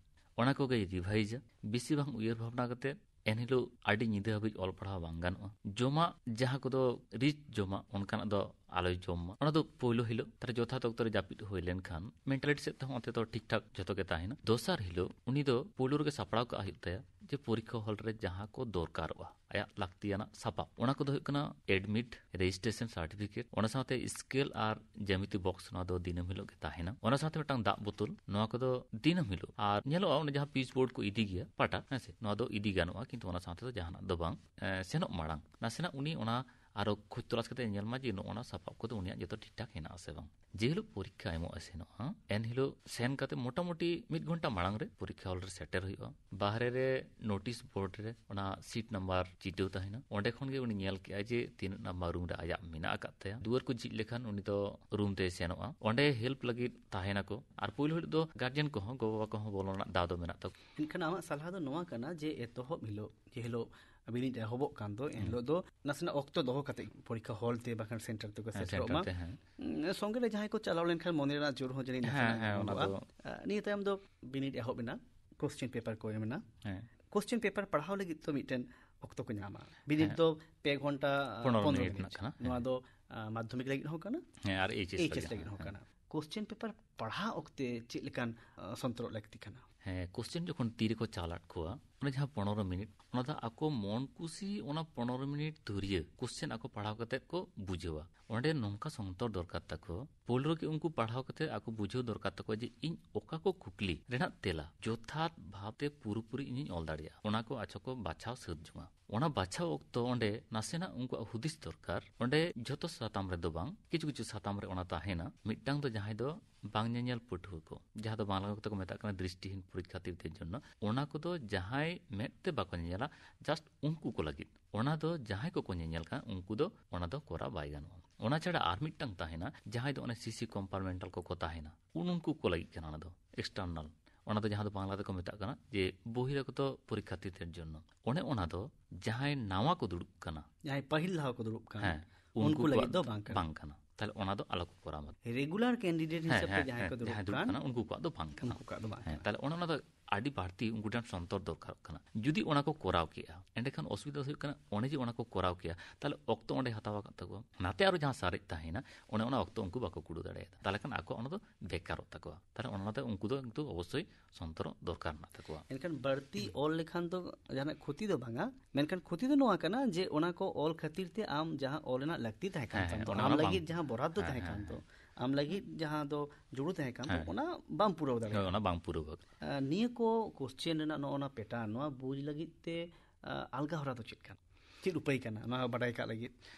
ᱚᱱᱟ ᱠᱚᱜᱮᱭ ᱨᱤᱵᱷᱟᱭᱤᱡᱟ, ᱵᱮᱥᱤ ᱵᱟᱝ ᱩᱭᱦᱟᱹᱨ ᱵᱷᱟᱵᱽᱱᱟ ᱠᱟᱛᱮ᱾ ᱮᱱᱦᱤᱞᱳᱜ ᱟᱹᱰᱤ ᱧᱤᱫᱟᱹ ᱦᱟᱹᱵᱤᱡ ᱚᱞ ᱯᱟᱲᱦᱟᱣ ᱵᱟᱝ ᱜᱟᱱᱚᱜᱼᱟ᱾ ᱡᱚᱢᱟᱜ ᱡᱟᱦᱟᱸ ᱠᱚᱫᱚ ᱨᱤᱪ ᱡᱚᱢᱟᱜ, ᱚᱱᱠᱟᱱᱟᱜ ᱫᱚ ᱟᱞᱚᱭ ᱡᱚᱢ ᱢᱟ᱾ ᱚᱱᱟ ᱫᱚ ᱯᱳᱭᱞᱳ ᱦᱤᱞᱳᱜ᱾ ᱛᱟᱦᱞᱮ ᱡᱚᱛᱷᱟᱛ ᱚᱠᱛᱚ ᱨᱮ ᱡᱟᱹᱯᱤᱫ ᱦᱩᱭ ᱞᱮᱱᱠᱷᱟᱱ ᱢᱮᱱᱴᱟᱞᱤᱴᱤ ᱥᱮᱫ ᱛᱮᱦᱚᱸ ᱚᱱᱛᱮ ᱫᱚ ᱴᱷᱤᱠ ᱴᱷᱟᱠ ᱡᱚᱛᱚ ᱜᱮ ᱛᱟᱦᱮᱱᱟ᱾ ᱫᱚᱥᱟᱨ ᱦᱤᱞᱳᱜ ᱩᱱᱤ ᱫᱚ ᱯᱳᱭᱞᱳ ᱨᱮᱜᱮ ᱥᱟᱯᱲᱟᱣ ᱠᱟᱜ ᱦᱩᱭᱩᱜ ᱛᱟᱭᱟ ᱡᱮ ᱯᱚᱨᱤᱠᱠᱷᱟ ᱦᱚᱞ ᱨᱮ ᱡᱟᱦᱟᱸ ᱠᱚ ᱫᱚᱨᱠᱟᱨᱚᱜᱼᱟ, ᱟᱭᱟᱜ ᱞᱟᱹᱠᱛᱤᱭᱟᱱᱟᱜ ᱥᱟᱯᱟᱵ, ᱚᱱᱟ ᱠᱚᱫᱚ ᱦᱩᱭᱩᱜ ᱠᱟᱱᱟ ᱮᱰᱢᱤᱴ, ᱨᱮᱡᱤᱥᱴᱨᱮᱥᱚᱱ ᱥᱟᱨᱴᱤᱯᱷᱤᱠᱮᱴ, ᱚᱱᱟ ᱥᱟᱶᱛᱮ ᱥᱠᱮᱞ ᱟᱨ ᱡᱟᱢᱤᱛᱤ ᱵᱚᱠᱥ, ᱱᱚᱣᱟ ᱫᱚ ᱫᱤᱱᱟᱹᱢ ᱦᱤᱞᱳᱜ ᱜᱮ ᱛᱟᱦᱮᱱᱟ᱾ ᱚᱱᱟ ᱥᱟᱶᱛᱮ ᱢᱤᱫᱴᱟᱝ ᱫᱟᱜ ᱵᱳᱛᱚᱞ, ᱱᱚᱣᱟ ᱠᱚᱫᱚ ᱫᱤᱱᱟᱹᱢ ᱦᱤᱞᱳᱜ᱾ ᱟᱨ ᱧᱮᱞᱚᱜᱼᱟ, ᱚᱱᱟ ᱡᱟᱦᱟᱸ ᱯᱤᱪ ᱵᱳᱨᱰ ᱠᱚ ᱤᱫᱤ ᱜᱮᱭᱟ, ᱯᱟᱴᱟ, ᱦᱮᱸ ᱥᱮ, ᱱᱚᱣᱟ ᱫᱚ ᱤᱫᱤ ᱜᱟᱱᱚᱜᱼᱟ, ᱠᱤᱱᱛᱩ ᱚᱱᱟ ᱥᱟᱶᱛᱮ ᱫᱚ ᱡᱟᱦᱟᱱᱟᱜ ᱫᱚ ᱵᱟᱝ᱾ ᱮ, ᱥᱮᱱᱚᱜ ᱢᱟᱲᱟᱝ ᱱᱟᱥᱮᱱᱟᱜ ᱩᱱᱤ ᱚᱱᱟ ᱟᱨᱚ ᱠᱷᱚᱡᱽ ᱛᱚᱞᱟᱥ ᱠᱟᱛᱮ ᱧᱮᱞ ᱢᱟ ᱡᱮ ᱱᱚᱜᱼᱚ ᱱᱟ ᱥᱟᱯᱟᱵ ᱠᱚᱫᱚ ᱩᱱᱤᱭᱟᱜ ᱡᱚᱛᱚ ᱴᱷᱤᱠ ᱴᱷᱟᱠ ᱦᱮᱱᱟᱜ ᱟᱥᱮ ᱵᱟᱝ᱾ ᱡᱮ ᱦᱤᱞᱳᱜ ᱯᱚᱨᱤᱠᱠᱷᱟ ᱮᱢᱚᱜ ᱮ ᱥᱮᱱᱚᱜᱼᱟ, ᱮᱱ ᱦᱤᱞᱳᱜ ᱥᱮᱱ ᱠᱟᱛᱮ ᱢᱚᱴᱟᱢᱩᱴᱤ ᱢᱤᱫ ᱜᱷᱚᱱᱴᱟ ᱢᱟᱲᱟᱝ ᱨᱮ ᱯᱚᱨᱤᱠᱠᱷᱟ ᱦᱚᱞ ᱨᱮ ᱥᱮᱴᱮᱨ ᱦᱩᱭᱩᱜᱼᱟ᱾ ᱵᱟᱦᱨᱮ ᱨᱮ ᱱᱳᱴᱤᱥ ᱵᱳᱨᱰ ᱨᱮ ᱚᱱᱟ ᱥᱤᱴ ᱱᱟᱢᱵᱟᱨ ᱪᱤᱴᱟᱹᱣ ᱛᱟᱦᱮᱱᱟ᱾ ᱚᱸᱰᱮ ᱠᱷᱚᱱ ᱜᱮ ᱩᱱᱤ ᱧᱮᱞ ᱠᱮᱜᱼᱟᱭ ᱡᱮ ᱛᱤᱱᱟᱹᱜ ᱱᱟᱢᱵᱟᱨ ᱨᱩᱢ ᱨᱮ ᱟᱭᱟᱜ ᱢᱮᱱᱟᱜ ᱟᱠᱟᱫ ᱛᱟᱭᱟ᱾ ᱫᱩᱣᱟᱹᱨ ᱠᱚ ᱡᱷᱤᱡ ᱞᱮᱠᱷᱟᱱ ᱩᱱᱤ ᱫᱚ ᱨᱩᱢ ᱛᱮᱭ ᱥᱮᱱᱚᱜᱼᱟ᱾ ᱚᱸᱰᱮ ᱦᱮᱞᱯ ᱞᱟᱹᱜᱤᱫ ᱛᱟᱦᱮᱱᱟᱠᱚ᱾ ᱟᱨ ᱯᱳᱭᱞᱳ ᱦᱤᱞᱳᱜ ᱫᱚ ᱜᱟᱨᱡᱮᱱ ᱠᱚᱦᱚᱸ, ᱜᱚ-ᱵᱟᱵᱟ ᱠᱚᱦᱚᱸ ᱵᱚᱞᱚ ᱨᱮᱱᱟᱜ ᱫᱟᱣ ᱫᱚ ᱢᱮᱱᱟᱜ ᱛᱟᱠᱚ᱾ ᱮᱱᱠᱷᱟᱱ ᱟᱢᱟᱜ ᱥᱟᱞᱦᱟ ᱫᱚ ᱱᱚᱣᱟ ᱠᱟᱱᱟ ᱡᱮ ᱮᱛᱚᱦᱚᱵ ᱦᱤᱞᱳᱜ, ᱡᱮ ᱦᱤᱞᱳᱜ ᱵᱤᱱᱤᱰ ᱮᱦᱚᱵᱚᱜ ᱠᱟᱱ ᱫᱚ, ᱮᱱ ᱦᱤᱞᱳᱜ ᱫᱚ ᱱᱟᱥᱮᱱᱟᱜ ᱚᱠᱛᱚ ᱫᱚᱦᱚ ᱠᱟᱛᱮ ᱯᱚᱨᱤᱠᱠᱷᱟ ᱦᱚᱞ ᱛᱮ ᱵᱟᱠᱷᱟᱱ ᱥᱮᱱᱴᱟᱨ ᱛᱮᱠᱚ ᱦᱮᱸ, ᱥᱮᱴᱮᱨᱚᱜ ᱥᱮᱱᱴᱟᱨ ᱢᱟ᱾ ᱛᱮ, ᱦᱮᱸ᱾ ᱩᱸ, ᱥᱚᱸᱜᱮ ᱨᱮ ᱡᱟᱦᱟᱸᱭ ᱠᱚ ᱪᱟᱞᱟᱣ ᱞᱮᱱᱠᱷᱟᱱ ᱢᱚᱱᱮ ᱨᱮᱱᱟᱜ ᱡᱳᱨ ᱦᱚᱸ ᱡᱟᱹᱱᱤᱡ ᱦᱮᱸ, ᱱᱟᱥᱮᱱᱟᱜ ᱦᱮᱸ, ᱚᱱᱟ ᱧᱟᱢᱚᱜᱼᱟ᱾ ᱫᱚ ᱟ, ᱱᱤᱭᱟᱹ ᱛᱟᱭᱚᱢ ᱫᱚ ᱵᱤᱱᱤᱰ ᱮᱦᱚᱵ ᱮᱱᱟ, ᱠᱳᱥᱪᱮᱱ ᱯᱮᱯᱟᱨ ᱠᱚ ᱮᱢ ᱮᱱᱟ᱾ ᱦᱮᱸ᱾ ᱠᱳᱥᱪᱮᱱ ᱯᱮᱯᱟᱨ ᱯᱟᱲᱦᱟᱣ ᱞᱟᱹᱜᱤᱫ ᱛᱚ ᱢᱤᱫᱴᱮᱱ ᱚᱠᱛᱚ ᱠᱚ ᱧᱟᱢᱟ᱾ ᱵᱤᱱᱤᱰ ᱦᱮᱸ᱾ ᱫᱚ ᱯᱮ ᱜᱷᱚᱱᱴᱟ, ᱯᱚᱱᱨᱚ ᱯᱚᱱᱨᱚ ᱢᱤᱱᱤᱴ ᱢᱤᱱᱤᱴ᱾ ᱨᱮᱱᱟᱜ ᱠᱟᱱᱟ᱾ ᱱᱚᱣᱟ ᱦᱮᱸ᱾ ᱫᱚ, ᱟ, ᱢᱟᱫᱽᱫᱷᱚᱢᱤᱠ ᱞᱟᱹᱜᱤᱫ ᱦᱚᱸ ᱠᱟᱱᱟ, ᱦᱮᱸ, ᱟᱨ ᱮᱭᱤᱪ ᱮᱥ ᱮᱭᱤᱪ ᱮᱥ ᱞᱟᱹᱜᱤᱫ ᱞᱟᱹᱜᱤᱫ ᱦᱚᱸ ᱦᱚᱸ ᱠᱟᱱᱟ᱾ ᱠᱟᱱᱟ᱾ ᱠᱳᱥᱪᱮᱱ ᱯᱮᱯᱟᱨ ᱯᱟᱲᱦᱟᱣ ᱚᱠᱛᱮ ᱪᱮᱫ ᱞᱮᱠᱟᱱ, ᱟ, ᱥᱚᱱᱛᱚᱨᱚᱜ ᱞᱟᱹᱠᱛᱤ ᱠᱟᱱᱟ? ᱦᱮᱸ, ᱠᱳᱥᱪᱮᱱ ᱡᱚᱠᱷᱚᱱ ᱛᱤ ᱨᱮᱠᱚ ᱪᱟᱞ ᱟᱫ ᱠᱚᱣᱟ, ᱚᱱᱟ ᱡᱟᱦᱟᱸ ᱯᱚᱱᱨᱚ ᱢᱤᱱᱤᱴ, ᱚᱱᱟ ᱫᱚ ᱟᱠᱚ ᱢᱚᱱ ᱠᱩᱥᱤ ᱚᱱᱟ ᱯᱚᱱᱨᱚ ᱢᱤᱱᱤᱴ ᱫᱷᱩᱨᱭᱟᱹ ᱠᱚᱥᱪᱮᱱ ᱟᱠᱚ ᱯᱟᱲᱦᱟᱣ ᱠᱟᱛᱮ ᱠᱚ ᱵᱩᱡᱷᱟᱹᱣᱟ᱾ ᱚᱸᱰᱮ ᱱᱚᱝᱠᱟ ᱥᱚᱱᱛᱚᱨ ᱫᱚᱨᱠᱟᱨ ᱛᱟᱠᱚ, ᱯᱳᱭᱞᱳ ᱨᱮᱜᱮ ᱩᱱᱠᱩ ᱯᱟᱲᱦᱟᱣ ᱠᱟᱛᱮ ᱟᱠᱚ ᱵᱩᱡᱷᱟᱹᱣ ᱫᱚᱨᱠᱟᱨ ᱛᱟᱠᱚᱣᱟ ᱡᱮ ᱤᱧ ᱚᱠᱟ ᱠᱚ ᱠᱩᱠᱞᱤ ᱨᱮᱱᱟᱜ ᱛᱮᱞᱟ ᱡᱚᱛᱷᱟᱛ ᱵᱷᱟᱵᱽᱛᱮ ᱯᱩᱨᱟᱹᱯᱩᱨᱤ ᱤᱧᱤᱧ ᱚᱞ ᱫᱟᱲᱮᱭᱟᱜᱼᱟ, ᱚᱱᱟ ᱠᱚ ᱟᱪᱪᱷᱟ ᱠᱚ ᱵᱟᱪᱷᱟᱣ ᱥᱟᱹᱛ ᱡᱚᱝᱟ᱾ ᱚᱱᱟ ᱵᱟᱪᱷᱟᱣ ᱚᱠᱛᱚ ᱚᱸᱰᱮ ᱱᱟᱥᱮᱱᱟᱜ ᱩᱱᱠᱩᱣᱟᱜ ᱦᱩᱫᱤᱥ ᱫᱚᱨᱠᱟᱨ᱾ ᱚᱸᱰᱮ ᱡᱷᱚᱛᱚ ᱥᱟᱛᱟᱢ ᱨᱮᱫᱚ ᱵᱟᱝ, ᱠᱤᱪᱷᱩ ᱠᱤᱪᱷᱩ ᱥᱟᱛᱟᱢ ᱨᱮ ᱚᱱᱟ ᱛᱟᱦᱮᱱᱟ᱾ ᱢᱤᱫᱴᱟᱝ ᱫᱚ ᱡᱟᱦᱟᱸᱭ ᱫᱚ ᱵᱟᱝ ᱧᱮᱧᱮᱞ ᱯᱟᱹᱴᱷᱩᱣᱟᱹ ᱠᱚ, ᱡᱟᱦᱟᱸ ᱫᱚ ᱵᱟᱝᱞᱟ ᱠᱚᱛᱮ ᱠᱚ ᱢᱮᱛᱟᱜ ᱠᱟᱱᱟ ᱫᱨᱤᱥᱴᱤᱦᱤᱱ ᱯᱚᱨᱤᱠᱠᱷᱟᱨᱛᱷᱤ ᱫᱮᱨ ᱡᱚᱱᱱᱚ, ᱚᱱᱟ ᱠᱚᱫᱚ ᱡᱟᱦᱟᱸᱭ ᱢᱮᱫ ᱛᱮ ᱵᱟᱠᱚ ᱧᱮᱧᱮᱞᱟ, ᱡᱟᱥᱴ ᱩᱱᱠᱩ ᱠᱚ ᱞᱟᱹᱜᱤᱫ᱾ ᱚᱱᱟ ᱫᱚ ᱡᱟᱦᱟᱸᱭ ᱠᱚᱠᱚ ᱧᱮᱧᱮᱞ ᱠᱟᱱ, ᱩᱱᱠᱩ ᱫᱚ ᱚᱱᱟ ᱫᱚ ᱠᱚᱨᱟᱣ ᱵᱟᱭ ᱜᱟᱱᱚᱜᱼᱟ᱾ ᱚᱱᱟ ᱪᱷᱟᱲᱟ ᱟᱨ ᱢᱤᱫᱴᱟᱝ ᱛᱟᱦᱮᱱᱟ, ᱡᱟᱦᱟᱸᱭ ᱫᱚ ᱚᱱᱮ ᱥᱤᱥᱤ ᱠᱚᱢᱯᱟᱨᱢᱮᱱᱴᱟᱞ ᱠᱚᱠᱚ ᱛᱟᱦᱮᱱᱟ, ᱩᱱ ᱩᱱᱠᱩ ᱠᱚ ᱞᱟᱹᱜᱤᱫ ᱠᱟᱱᱟ ᱚᱱᱟ ᱫᱚ, ᱮᱠᱥᱴᱟᱨᱱᱟᱞ᱾ ᱚᱱᱟ ᱫᱚ ᱡᱟᱦᱟᱸ ᱫᱚ ᱵᱟᱝᱞᱟ ᱛᱮᱠᱚ ᱢᱮᱛᱟᱜ ᱠᱟᱱᱟ ᱡᱮ ᱵᱚᱦᱤᱨᱟᱜᱚᱛᱚ ᱯᱚᱨᱤᱠᱠᱷᱟᱨᱛᱷᱤ ᱫᱮᱨ ᱡᱚᱱᱱᱚ᱾ ᱚᱱᱮ ᱚᱱᱟ ᱫᱚ ᱡᱟᱦᱟᱸᱭ ᱱᱟᱣᱟ ᱠᱚ ᱫᱩᱲᱩᱵ ᱠᱟᱱᱟ, ᱡᱟᱦᱟᱸᱭ ᱯᱟᱹᱦᱤᱞ ᱫᱷᱟᱣ ᱠᱚ ᱫᱩᱲᱩᱵ ᱠᱟᱱ, ᱦᱮᱸ, ᱩᱱᱠᱩ ᱩᱱᱠᱩ ᱞᱟᱹᱜᱤᱫ ᱠᱚᱣᱟᱜ ᱫᱚ ᱵᱟᱝ ᱠᱟᱱᱟ᱾ ᱵᱟᱝ ᱠᱟᱱᱟ᱾ ᱛᱟᱦᱞᱮ ᱚᱱᱟ ᱫᱚ ᱟᱞᱚ ᱠᱚ ᱠᱚᱨᱟᱣ ᱢᱟ᱾ ᱨᱮᱜᱩᱞᱟᱨ ᱠᱮᱱᱰᱤᱰᱮᱴ ᱦᱮᱸ, ᱦᱤᱥᱟᱹᱵ ᱛᱮ ᱦᱮᱸ, ᱡᱟᱦᱟᱸᱭ ᱦᱮᱸ, ᱠᱚ ᱫᱩᱲᱩᱵ ᱡᱟᱦᱟᱸᱭ ᱫᱩᱲᱩᱵ ᱠᱟᱱ, ᱠᱟᱱᱟ, ᱩᱱᱠᱩ ᱠᱚᱣᱟᱜ ᱫᱚ ᱵᱟᱝ ᱠᱟᱱᱟ᱾ ᱩᱱᱠᱩ ᱠᱚᱣᱟᱜ ᱫᱚ ᱵᱟᱝ ᱦᱮᱸ, ᱠᱟᱱᱟ᱾ ᱛᱟᱦᱞᱮ ᱚᱱᱮ ᱚᱱᱟ ᱫᱚ ᱟᱹᱰᱤ ᱵᱟᱹᱲᱛᱤ ᱩᱱᱠᱩ ᱴᱷᱮᱱ ᱥᱚᱱᱛᱚᱨ ᱫᱚᱨᱠᱟᱨᱚᱜ ᱠᱟᱱᱟ᱾ ᱡᱩᱫᱤ ᱚᱱᱟ ᱠᱚ ᱠᱚᱨᱟᱣ ᱠᱮᱜᱼᱟ, ᱮᱸᱰᱮᱠᱷᱟᱱ ᱚᱥᱩᱵᱤᱫᱷᱟ ᱫᱚ ᱦᱩᱭᱩᱜ ᱠᱟᱱᱟ, ᱚᱱᱮ ᱡᱮ ᱚᱱᱟ ᱠᱚ ᱠᱚᱨᱟᱣ ᱠᱮᱜᱼᱟ, ᱛᱟᱦᱞᱮ ᱚᱠᱛᱚ ᱚᱸᱰᱮ ᱦᱟᱛᱟᱣ ᱟᱠᱟᱫ ᱛᱟᱠᱚᱣᱟ, ᱱᱟᱛᱮ ᱟᱨᱚ ᱡᱟᱦᱟᱸ ᱥᱟᱨᱮᱡ ᱛᱟᱦᱮᱸᱭᱮᱱᱟ, ᱚᱱᱮ ᱚᱱᱟ ᱚᱠᱛᱚ ᱩᱱᱠᱩ ᱵᱟᱠᱚ ᱠᱩᱲᱟᱹᱣ ᱫᱟᱲᱮᱭᱟᱫᱟ᱾ ᱛᱟᱦᱞᱮ ᱠᱷᱟᱱ ᱟᱠᱚᱣᱟᱜ ᱚᱱᱟ ᱫᱚ ᱵᱮᱠᱟᱨᱚᱜ ᱛᱟᱠᱚᱣᱟ᱾ ᱛᱟᱦᱞᱮ ᱚᱱᱟᱛᱮ ᱩᱱᱠᱩ ᱫᱚ ᱠᱤᱱᱛᱩ ᱚᱵᱚᱥᱥᱳᱭ ᱥᱚᱱᱛᱚᱨᱚᱜ ᱫᱚᱨᱠᱟᱨ ᱢᱮᱱᱟᱜ ᱛᱟᱠᱚᱣᱟ᱾ ᱮᱱᱠᱷᱟᱱ ᱵᱟᱹᱲᱛᱤ ᱚᱞ ᱞᱮᱠᱷᱟᱱ ᱫᱚ ᱡᱟᱦᱟᱱᱟᱜ ᱠᱷᱚᱛᱤ ᱫᱚ ᱵᱟᱝᱟ, ᱢᱮᱱᱠᱷᱟᱱ ᱠᱷᱚᱛᱤ ᱫᱚ ᱱᱚᱣᱟ ᱠᱟᱱᱟ ᱡᱮ ᱚᱱᱟ ᱠᱚ ᱚᱞ ᱠᱷᱟᱹᱛᱤᱨ ᱛᱮ ᱟᱢ ᱡᱟᱦᱟᱸ ᱚᱞ ᱨᱮᱱᱟᱜ ᱞᱟᱹᱠᱛᱤ ᱛᱟᱦᱮᱸ ᱠᱟᱱ ᱦᱮᱸ, ᱛᱟᱢ ᱦᱮᱸ, ᱫᱚ, ᱚᱱᱟ ᱟᱢ ᱚᱱᱟ ᱞᱟᱹᱜᱤᱫ ᱵᱟᱝ ᱡᱟᱦᱟᱸ ᱵᱚᱨᱟᱫ ᱫᱚ ᱦᱮᱸ, ᱛᱟᱦᱮᱸ ᱦᱮᱸ, ᱠᱟᱱ ᱫᱚ, ᱦᱮᱸ᱾ ᱟᱢ ᱞᱟᱹᱜᱤᱫ ᱡᱟᱦᱟᱸ ᱫᱚ ᱡᱩᱲᱩ ᱛᱟᱦᱮᱸ ᱠᱟᱱ ᱫᱚ, ᱦᱮᱸ᱾ ᱚᱱᱟ ᱵᱟᱢ ᱯᱩᱨᱟᱹᱣ ᱦᱳᱭ, ᱫᱟᱲᱮᱭᱟᱜᱼᱟ᱾ ᱚᱱᱟ ᱵᱟᱝ ᱯᱩᱨᱟᱹᱣ ᱟᱠᱟᱱᱟ᱾ ᱟᱨ ᱱᱤᱭᱟᱹ ᱠᱚ ᱠᱚᱥᱪᱮᱱ ᱨᱮᱱᱟᱜ ᱱᱚᱜᱼᱚ ᱱᱟ ᱯᱮᱴᱟᱨᱱ, ᱱᱚᱣᱟ ᱵᱩᱡᱽ ᱞᱟᱹᱜᱤᱫ ᱛᱮ, ᱟ, ᱟᱞᱜᱟ ᱦᱚᱨᱟ ᱫᱚ ᱪᱮᱫ ᱠᱟᱱᱟ? ᱪᱮᱫ ᱩᱯᱟᱹᱭ ᱠᱟᱱᱟ ᱱᱚᱣᱟ ᱵᱟᱰᱟᱭ ᱠᱟᱜ ᱞᱟᱹᱜᱤᱫ?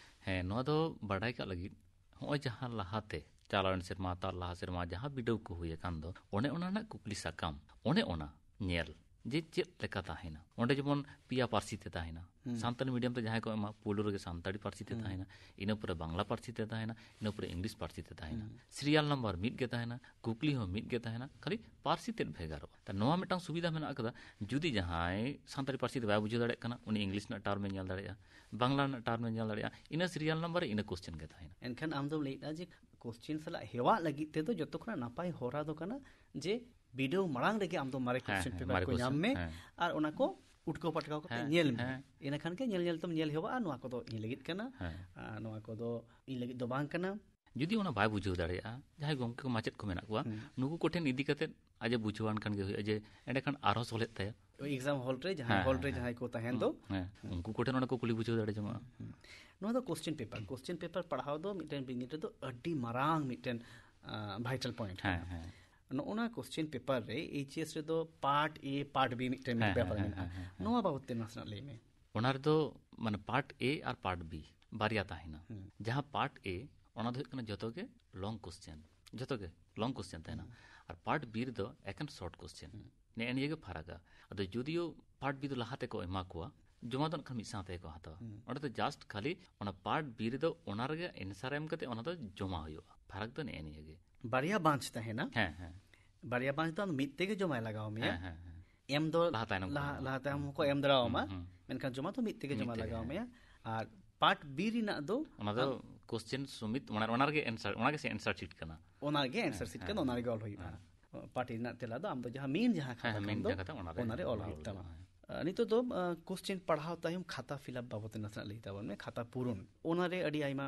ᱦᱮᱸ, ᱱᱚᱣᱟ ᱫᱚ ᱵᱟᱰᱟᱭ ᱠᱟᱜ ᱞᱟᱹᱜᱤᱫ, ᱱᱚᱜᱼᱚᱭ ᱡᱟᱦᱟᱸ ᱞᱟᱦᱟᱛᱮ, ᱪᱟᱞᱟᱣᱮᱱ ᱥᱮᱨᱢᱟ, ᱛᱟᱨ ᱞᱟᱦᱟ ᱥᱮᱨᱢᱟ ᱡᱟᱦᱟᱸ ᱵᱤᱰᱟᱹᱣ ᱠᱚ ᱦᱩᱭ ᱟᱠᱟᱱ ᱫᱚ, ᱚᱱᱮ ᱚᱱᱟ ᱨᱮᱱᱟᱜ ᱠᱩᱠᱞᱤ ᱥᱟᱠᱟᱢ, ᱚᱱᱮ ᱚᱱᱟ ᱧᱮᱞ ᱡᱮ ᱪᱮᱫ ᱞᱮᱠᱟ ᱛᱟᱦᱮᱱᱟ᱾ ᱚᱸᱰᱮ ᱡᱮᱢᱚᱱ ᱯᱮᱭᱟ ᱯᱟᱹᱨᱥᱤ ᱛᱮ ᱛᱟᱦᱮᱱᱟ᱾ ᱦᱩᱸ᱾ ᱥᱟᱱᱛᱟᱲᱤ ᱢᱤᱰᱤᱭᱟᱢ ᱛᱮ ᱡᱟᱦᱟᱸᱭ ᱠᱚ ᱮᱢᱟ, ᱯᱳᱭᱞᱳ ᱨᱮᱜᱮ ᱥᱟᱱᱛᱟᱲᱤ ᱯᱟᱹᱨᱥᱤ ᱛᱮ ᱦᱩᱸ᱾ ᱛᱟᱦᱮᱱᱟ, ᱤᱱᱟᱹ ᱯᱚᱨᱮ ᱵᱟᱝᱞᱟ ᱯᱟᱹᱨᱥᱤ ᱛᱮ ᱛᱟᱦᱮᱱᱟ, ᱤᱱᱟᱹ ᱯᱚᱨᱮ ᱤᱝᱞᱤᱥ ᱯᱟᱹᱨᱥᱤ ᱛᱮ ᱛᱟᱦᱮᱱᱟ᱾ ᱦᱩᱸ᱾ ᱥᱤᱨᱤᱭᱟᱞ ᱱᱟᱢᱵᱟᱨ ᱢᱤᱫ ᱜᱮ ᱛᱟᱦᱮᱱᱟ, ᱠᱩᱠᱞᱤ ᱦᱚᱸ ᱢᱤᱫ ᱜᱮ ᱛᱟᱦᱮᱱᱟ, ᱠᱷᱟᱹᱞᱤ ᱯᱟᱹᱨᱥᱤ ᱛᱮᱫ ᱵᱷᱮᱜᱟᱨᱚᱜᱼᱟ᱾ ᱛᱟ ᱱᱚᱣᱟ ᱢᱤᱫᱴᱟᱝ ᱥᱩᱵᱤᱫᱷᱟ ᱢᱮᱱᱟᱜ ᱟᱠᱟᱫᱟ, ᱡᱩᱫᱤ ᱡᱟᱦᱟᱸᱭ ᱥᱟᱱᱛᱟᱲᱤ ᱯᱟᱹᱨᱥᱤ ᱛᱮ ᱵᱟᱭ ᱵᱩᱡᱷᱟᱹᱣ ᱫᱟᱲᱮᱭᱟᱜ ᱠᱟᱱᱟ, ᱩᱱᱤ ᱤᱝᱞᱤᱥ ᱨᱮᱱᱟᱜ ᱴᱟᱨᱢ ᱮ ᱧᱮᱞ ᱫᱟᱲᱮᱭᱟᱜᱼᱟ, ᱵᱟᱝᱞᱟ ᱨᱮᱱᱟᱜ ᱴᱟᱨᱢ ᱮ ᱧᱮᱞ ᱫᱟᱲᱮᱭᱟᱜᱼᱟ, ᱤᱱᱟᱹ ᱥᱤᱨᱤᱭᱟᱞ ᱱᱟᱢᱵᱟᱨ ᱨᱮ ᱤᱱᱟᱹ ᱠᱚᱥᱪᱮᱱ ᱜᱮ ᱛᱟᱦᱮᱱᱟ᱾ ᱮᱱᱠᱷᱟᱱ ᱟᱢ ᱫᱚᱢ ᱞᱟᱹᱭᱮᱫᱼᱟ ᱡᱮ ᱠᱚᱥᱪᱮᱱ ᱥᱟᱞᱟᱜ ᱦᱮᱣᱟᱜ ᱞᱟᱹᱜᱤᱫ ᱛᱮᱫᱚ ᱡᱚᱛᱚ ᱠᱷᱚᱱᱟᱜ ᱱᱟᱯᱟᱭ ᱦᱚᱨᱟ ᱫᱚ ᱠᱟᱱᱟ ᱡᱮ ᱵᱤᱰᱟᱹᱣ ᱢᱟᱲᱟᱝ ᱨᱮᱜᱮ ᱟᱢ ᱫᱚ ᱢᱟᱨᱮ ᱦᱮᱸ, ᱠᱚᱥᱪᱮᱱ ᱦᱮᱸ, ᱯᱮᱯᱟᱨ ᱢᱟᱨᱮ ᱠᱚ ᱧᱟᱢ ᱠᱚᱥᱪᱮᱱ, ᱢᱮ ᱦᱮᱸ᱾ ᱟᱨ ᱚᱱᱟ ᱠᱚ ᱩᱴᱠᱟᱹᱣ ᱯᱟᱴᱠᱟᱣ ᱠᱟᱛᱮ ᱦᱮᱸ, ᱧᱮᱞ ᱢᱮ᱾ ᱦᱮᱸ᱾ ᱤᱱᱟᱹ ᱠᱷᱟᱱ ᱜᱮ ᱧᱮᱞ ᱧᱮᱞ ᱛᱮᱢ ᱧᱮᱞ ᱦᱮᱣᱟᱜᱼᱟ, ᱱᱚᱣᱟ ᱠᱚᱫᱚ ᱤᱧ ᱞᱟᱹᱜᱤᱫ ᱠᱟᱱᱟ, ᱦᱮᱸ᱾ ᱟᱨ ᱱᱚᱣᱟ ᱠᱚᱫᱚ ᱤᱧ ᱞᱟᱹᱜᱤᱫ ᱫᱚ ᱵᱟᱝ ᱠᱟᱱᱟ᱾ ᱡᱩᱫᱤ ᱚᱱᱟ ᱵᱟᱭ ᱵᱩᱡᱷᱟᱹᱣ ᱫᱟᱲᱮᱭᱟᱜᱼᱟ, ᱡᱟᱦᱟᱸᱭ ᱜᱚᱢᱠᱮ ᱠᱚ ᱢᱟᱪᱮᱫ ᱠᱚ ᱢᱮᱱᱟᱜ ᱠᱚᱣᱟ, ᱦᱩᱸ᱾ ᱱᱩᱠᱩ ᱠᱚᱴᱷᱮᱱ ᱤᱫᱤ ᱠᱟᱛᱮ ᱟᱡ ᱮ ᱵᱩᱡᱷᱟᱹᱣᱟᱱ ᱠᱷᱟᱱ ᱜᱮ ᱦᱩᱭᱩᱜᱼᱟ, ᱡᱮ ᱮᱸᱰᱮᱠᱷᱟᱱ ᱟᱨᱦᱚᱸ ᱥᱚᱞᱦᱮᱜ ᱛᱟᱭᱟ᱾ ᱳᱭ exam hall ᱨᱮ ᱡᱟᱦᱟᱸ ᱦᱮᱸ, hall ᱨᱮ ᱦᱮᱸ, ᱡᱟᱦᱟᱸᱭ ᱠᱚ ᱛᱟᱦᱮᱱ ᱦᱮᱸ, ᱫᱚ᱾ ᱦᱮᱸ, ᱩᱱᱠᱩ ᱠᱚᱴᱷᱮᱱ ᱚᱱᱟ ᱠᱚ ᱠᱩᱞᱤ ᱵᱩᱡᱷᱟᱹᱣ ᱫᱟᱲᱮ ᱡᱚᱝᱚᱜᱼᱟ᱾ ᱦᱩᱸ᱾ ᱱᱚᱣᱟ ᱫᱚ question paper, question paper ᱯᱟᱲᱦᱟᱣ ᱫᱚ ᱢᱤᱫᱴᱮᱱ ᱵᱤᱱᱤᱰ ᱨᱮᱫᱚ ᱟᱹᱰᱤ ᱢᱟᱨᱟᱝ ᱢᱤᱫᱴᱮᱱ, ᱟᱸ, vital point ᱦᱮᱸ, ᱠᱟᱱᱟ᱾ ᱦᱮᱸ᱾ ᱱᱚᱜᱼᱚ ᱱᱚᱣᱟ question paper ᱨᱮ H S ᱨᱮᱫᱚ part A, part B ᱢᱤᱫᱴᱮᱱ ᱦᱮᱸ, ᱵᱮᱯᱟᱨ ᱦᱮᱸ, ᱢᱮᱱᱟᱜᱼᱟ᱾ ᱦᱮᱸ, ᱦᱮᱸ, ᱦᱮᱸ᱾ ᱱᱚᱣᱟ ᱵᱟᱵᱚᱫ ᱛᱮ ᱱᱟᱥᱮᱱᱟᱜ ᱞᱟᱹᱭ ᱢᱮ᱾ ᱚᱱᱟ ᱨᱮᱫᱚ ᱢᱟᱱᱮ part A R part B ᱵᱟᱨᱭᱟ ᱛᱟᱦᱮᱱᱟ᱾ ᱦᱩᱸ᱾ ᱡᱟᱦᱟᱸ part A, ᱚᱱᱟ ᱫᱚ ᱦᱩᱭᱩᱜ ᱠᱟᱱᱟ ᱡᱚᱛᱚ ᱜᱮ long question, ᱡᱚᱛᱚ ᱜᱮ long question ᱛᱟᱦᱮᱱᱟ᱾ ᱦᱩᱸ᱾ ᱟᱨ part B ᱨᱮᱫᱚ ᱮᱠᱮᱱ short question᱾ ᱦᱩᱸ᱾ ᱱᱮᱜᱼᱮ ᱱᱤᱭᱟᱹ ᱜᱮ ᱯᱷᱟᱨᱟᱠᱟ᱾ ᱟᱫᱚ ᱡᱩᱫᱤᱭᱳ part B ᱫᱚ ᱞᱟᱦᱟ ᱛᱮᱠᱚ ᱮᱢᱟ ᱠᱚᱣᱟ, ᱡᱚᱢᱟ ᱫᱚ ᱱᱟᱜ ᱠᱷᱟᱱ ᱢᱤᱫ ᱥᱟᱶ ᱛᱮᱜᱮ ᱠᱚ ᱦᱟᱛᱟᱣᱟ᱾ ᱦᱩᱸ᱾ ᱚᱸᱰᱮ ᱫᱚ just ᱠᱷᱟᱹᱞᱤ ᱚᱱᱟ part B ᱨᱮᱫᱚ ᱚᱱᱟ ᱨᱮᱜᱮ answer ᱮᱢ ᱠᱟᱛᱮ ᱚᱱᱟ ᱫᱚ ᱡᱚᱢᱟ ᱦᱩᱭᱩᱜᱼᱟ᱾ ᱯᱷᱟᱨᱟᱠ ᱫᱚ ᱱᱮᱜᱼᱮ ᱱᱤᱭᱟᱹ ᱜᱮ᱾ ᱵᱟᱨᱭᱟ ᱵᱟᱧᱪ ᱛᱟᱦᱮᱱᱟ᱾ ᱦᱮᱸ, ᱦᱮᱸ᱾ ᱵᱟᱨᱭᱟ ᱵᱟᱧᱪ ᱫᱚ ᱟᱢ ᱢᱤᱫ ᱛᱮᱜᱮ ᱡᱚᱢᱟᱭ ᱞᱟᱜᱟᱣ ᱢᱮᱭᱟ᱾ ᱦᱮᱸ, ᱦᱮᱸ, ᱦᱮᱸ᱾ ᱮᱢ ᱫᱚ ᱞᱟᱦᱟ ᱛᱟᱭᱱᱚᱢ ᱞᱟᱦᱟ, ᱠᱚ ᱮᱢᱟ᱾ ᱞᱟᱦᱟ ᱛᱟᱭᱚᱢ ᱦᱚᱸᱠᱚ ᱮᱢ ᱫᱟᱲᱮᱭᱟᱢᱟ᱾ ᱦᱩᱸ, ᱦᱩᱸ᱾ ᱢᱮᱱᱠᱷᱟᱱ ᱡᱚᱢᱟ ᱫᱚ ᱢᱤᱫ ᱛᱮᱜᱮ ᱢᱤᱫ ᱡᱚᱢᱟ ᱛᱮᱜᱮ, ᱞᱟᱜᱟᱣ ᱦᱮᱸ᱾ ᱢᱮᱭᱟ᱾ ᱟᱨ part B ᱨᱮᱱᱟᱜ ᱫᱚ ᱚᱱᱟ ᱫᱚ ᱟᱢ question ᱥᱩᱢᱤᱛ, ᱢᱟᱱᱮ ᱚᱱᱟ ᱨᱮᱜᱮ answer, ᱚᱱᱟ ᱜᱮ ᱥᱮ answer sheet ᱠᱟᱱᱟ᱾ ᱚᱱᱟ ᱜᱮ answer ᱦᱮᱸ, sheet ᱦᱮᱸ, ᱠᱟᱱᱟ, ᱚᱱᱟ ᱦᱮᱸ, ᱨᱮᱜᱮ ᱚᱞ ᱦᱩᱭᱩᱜᱼᱟ᱾ ᱦᱮᱸ᱾ Part A ᱨᱮᱱᱟᱜ ᱛᱮᱞᱟ ᱫᱚ ᱟᱢ ᱫᱚ ᱡᱟᱦᱟᱸ main ᱡᱟᱦᱟᱸ ᱦᱮᱸ, ᱠᱟᱛᱷᱟ ᱦᱮᱸ, ᱠᱟᱱ main ᱫᱚ ᱡᱟᱦᱟᱸ ᱠᱟᱛᱷᱟ, ᱚᱱᱟ ᱨᱮ ᱚᱱᱟ ᱨᱮ ᱚᱞ ᱚᱞ ᱦᱩᱭᱩᱜ ᱦᱩᱭᱩᱜᱼᱟ, ᱛᱟᱢᱟ᱾ ᱦᱮᱸ᱾ ᱟᱨ ᱱᱤᱛᱚᱜ ᱫᱚ, ᱟᱸ, question ᱯᱟᱲᱦᱟᱣ ᱛᱟᱭᱚᱢ ᱠᱷᱟᱛᱟ fill up ᱵᱟᱵᱚᱫ ᱛᱮ ᱱᱟᱥᱮᱱᱟᱜ ᱞᱟᱹᱭ ᱛᱟᱵᱚᱱ ᱢᱮ, ᱠᱷᱟᱛᱟ ᱯᱩᱨᱩᱱ᱾ ᱚᱱᱟ ᱨᱮ ᱟᱹᱰᱤ ᱟᱭᱢᱟ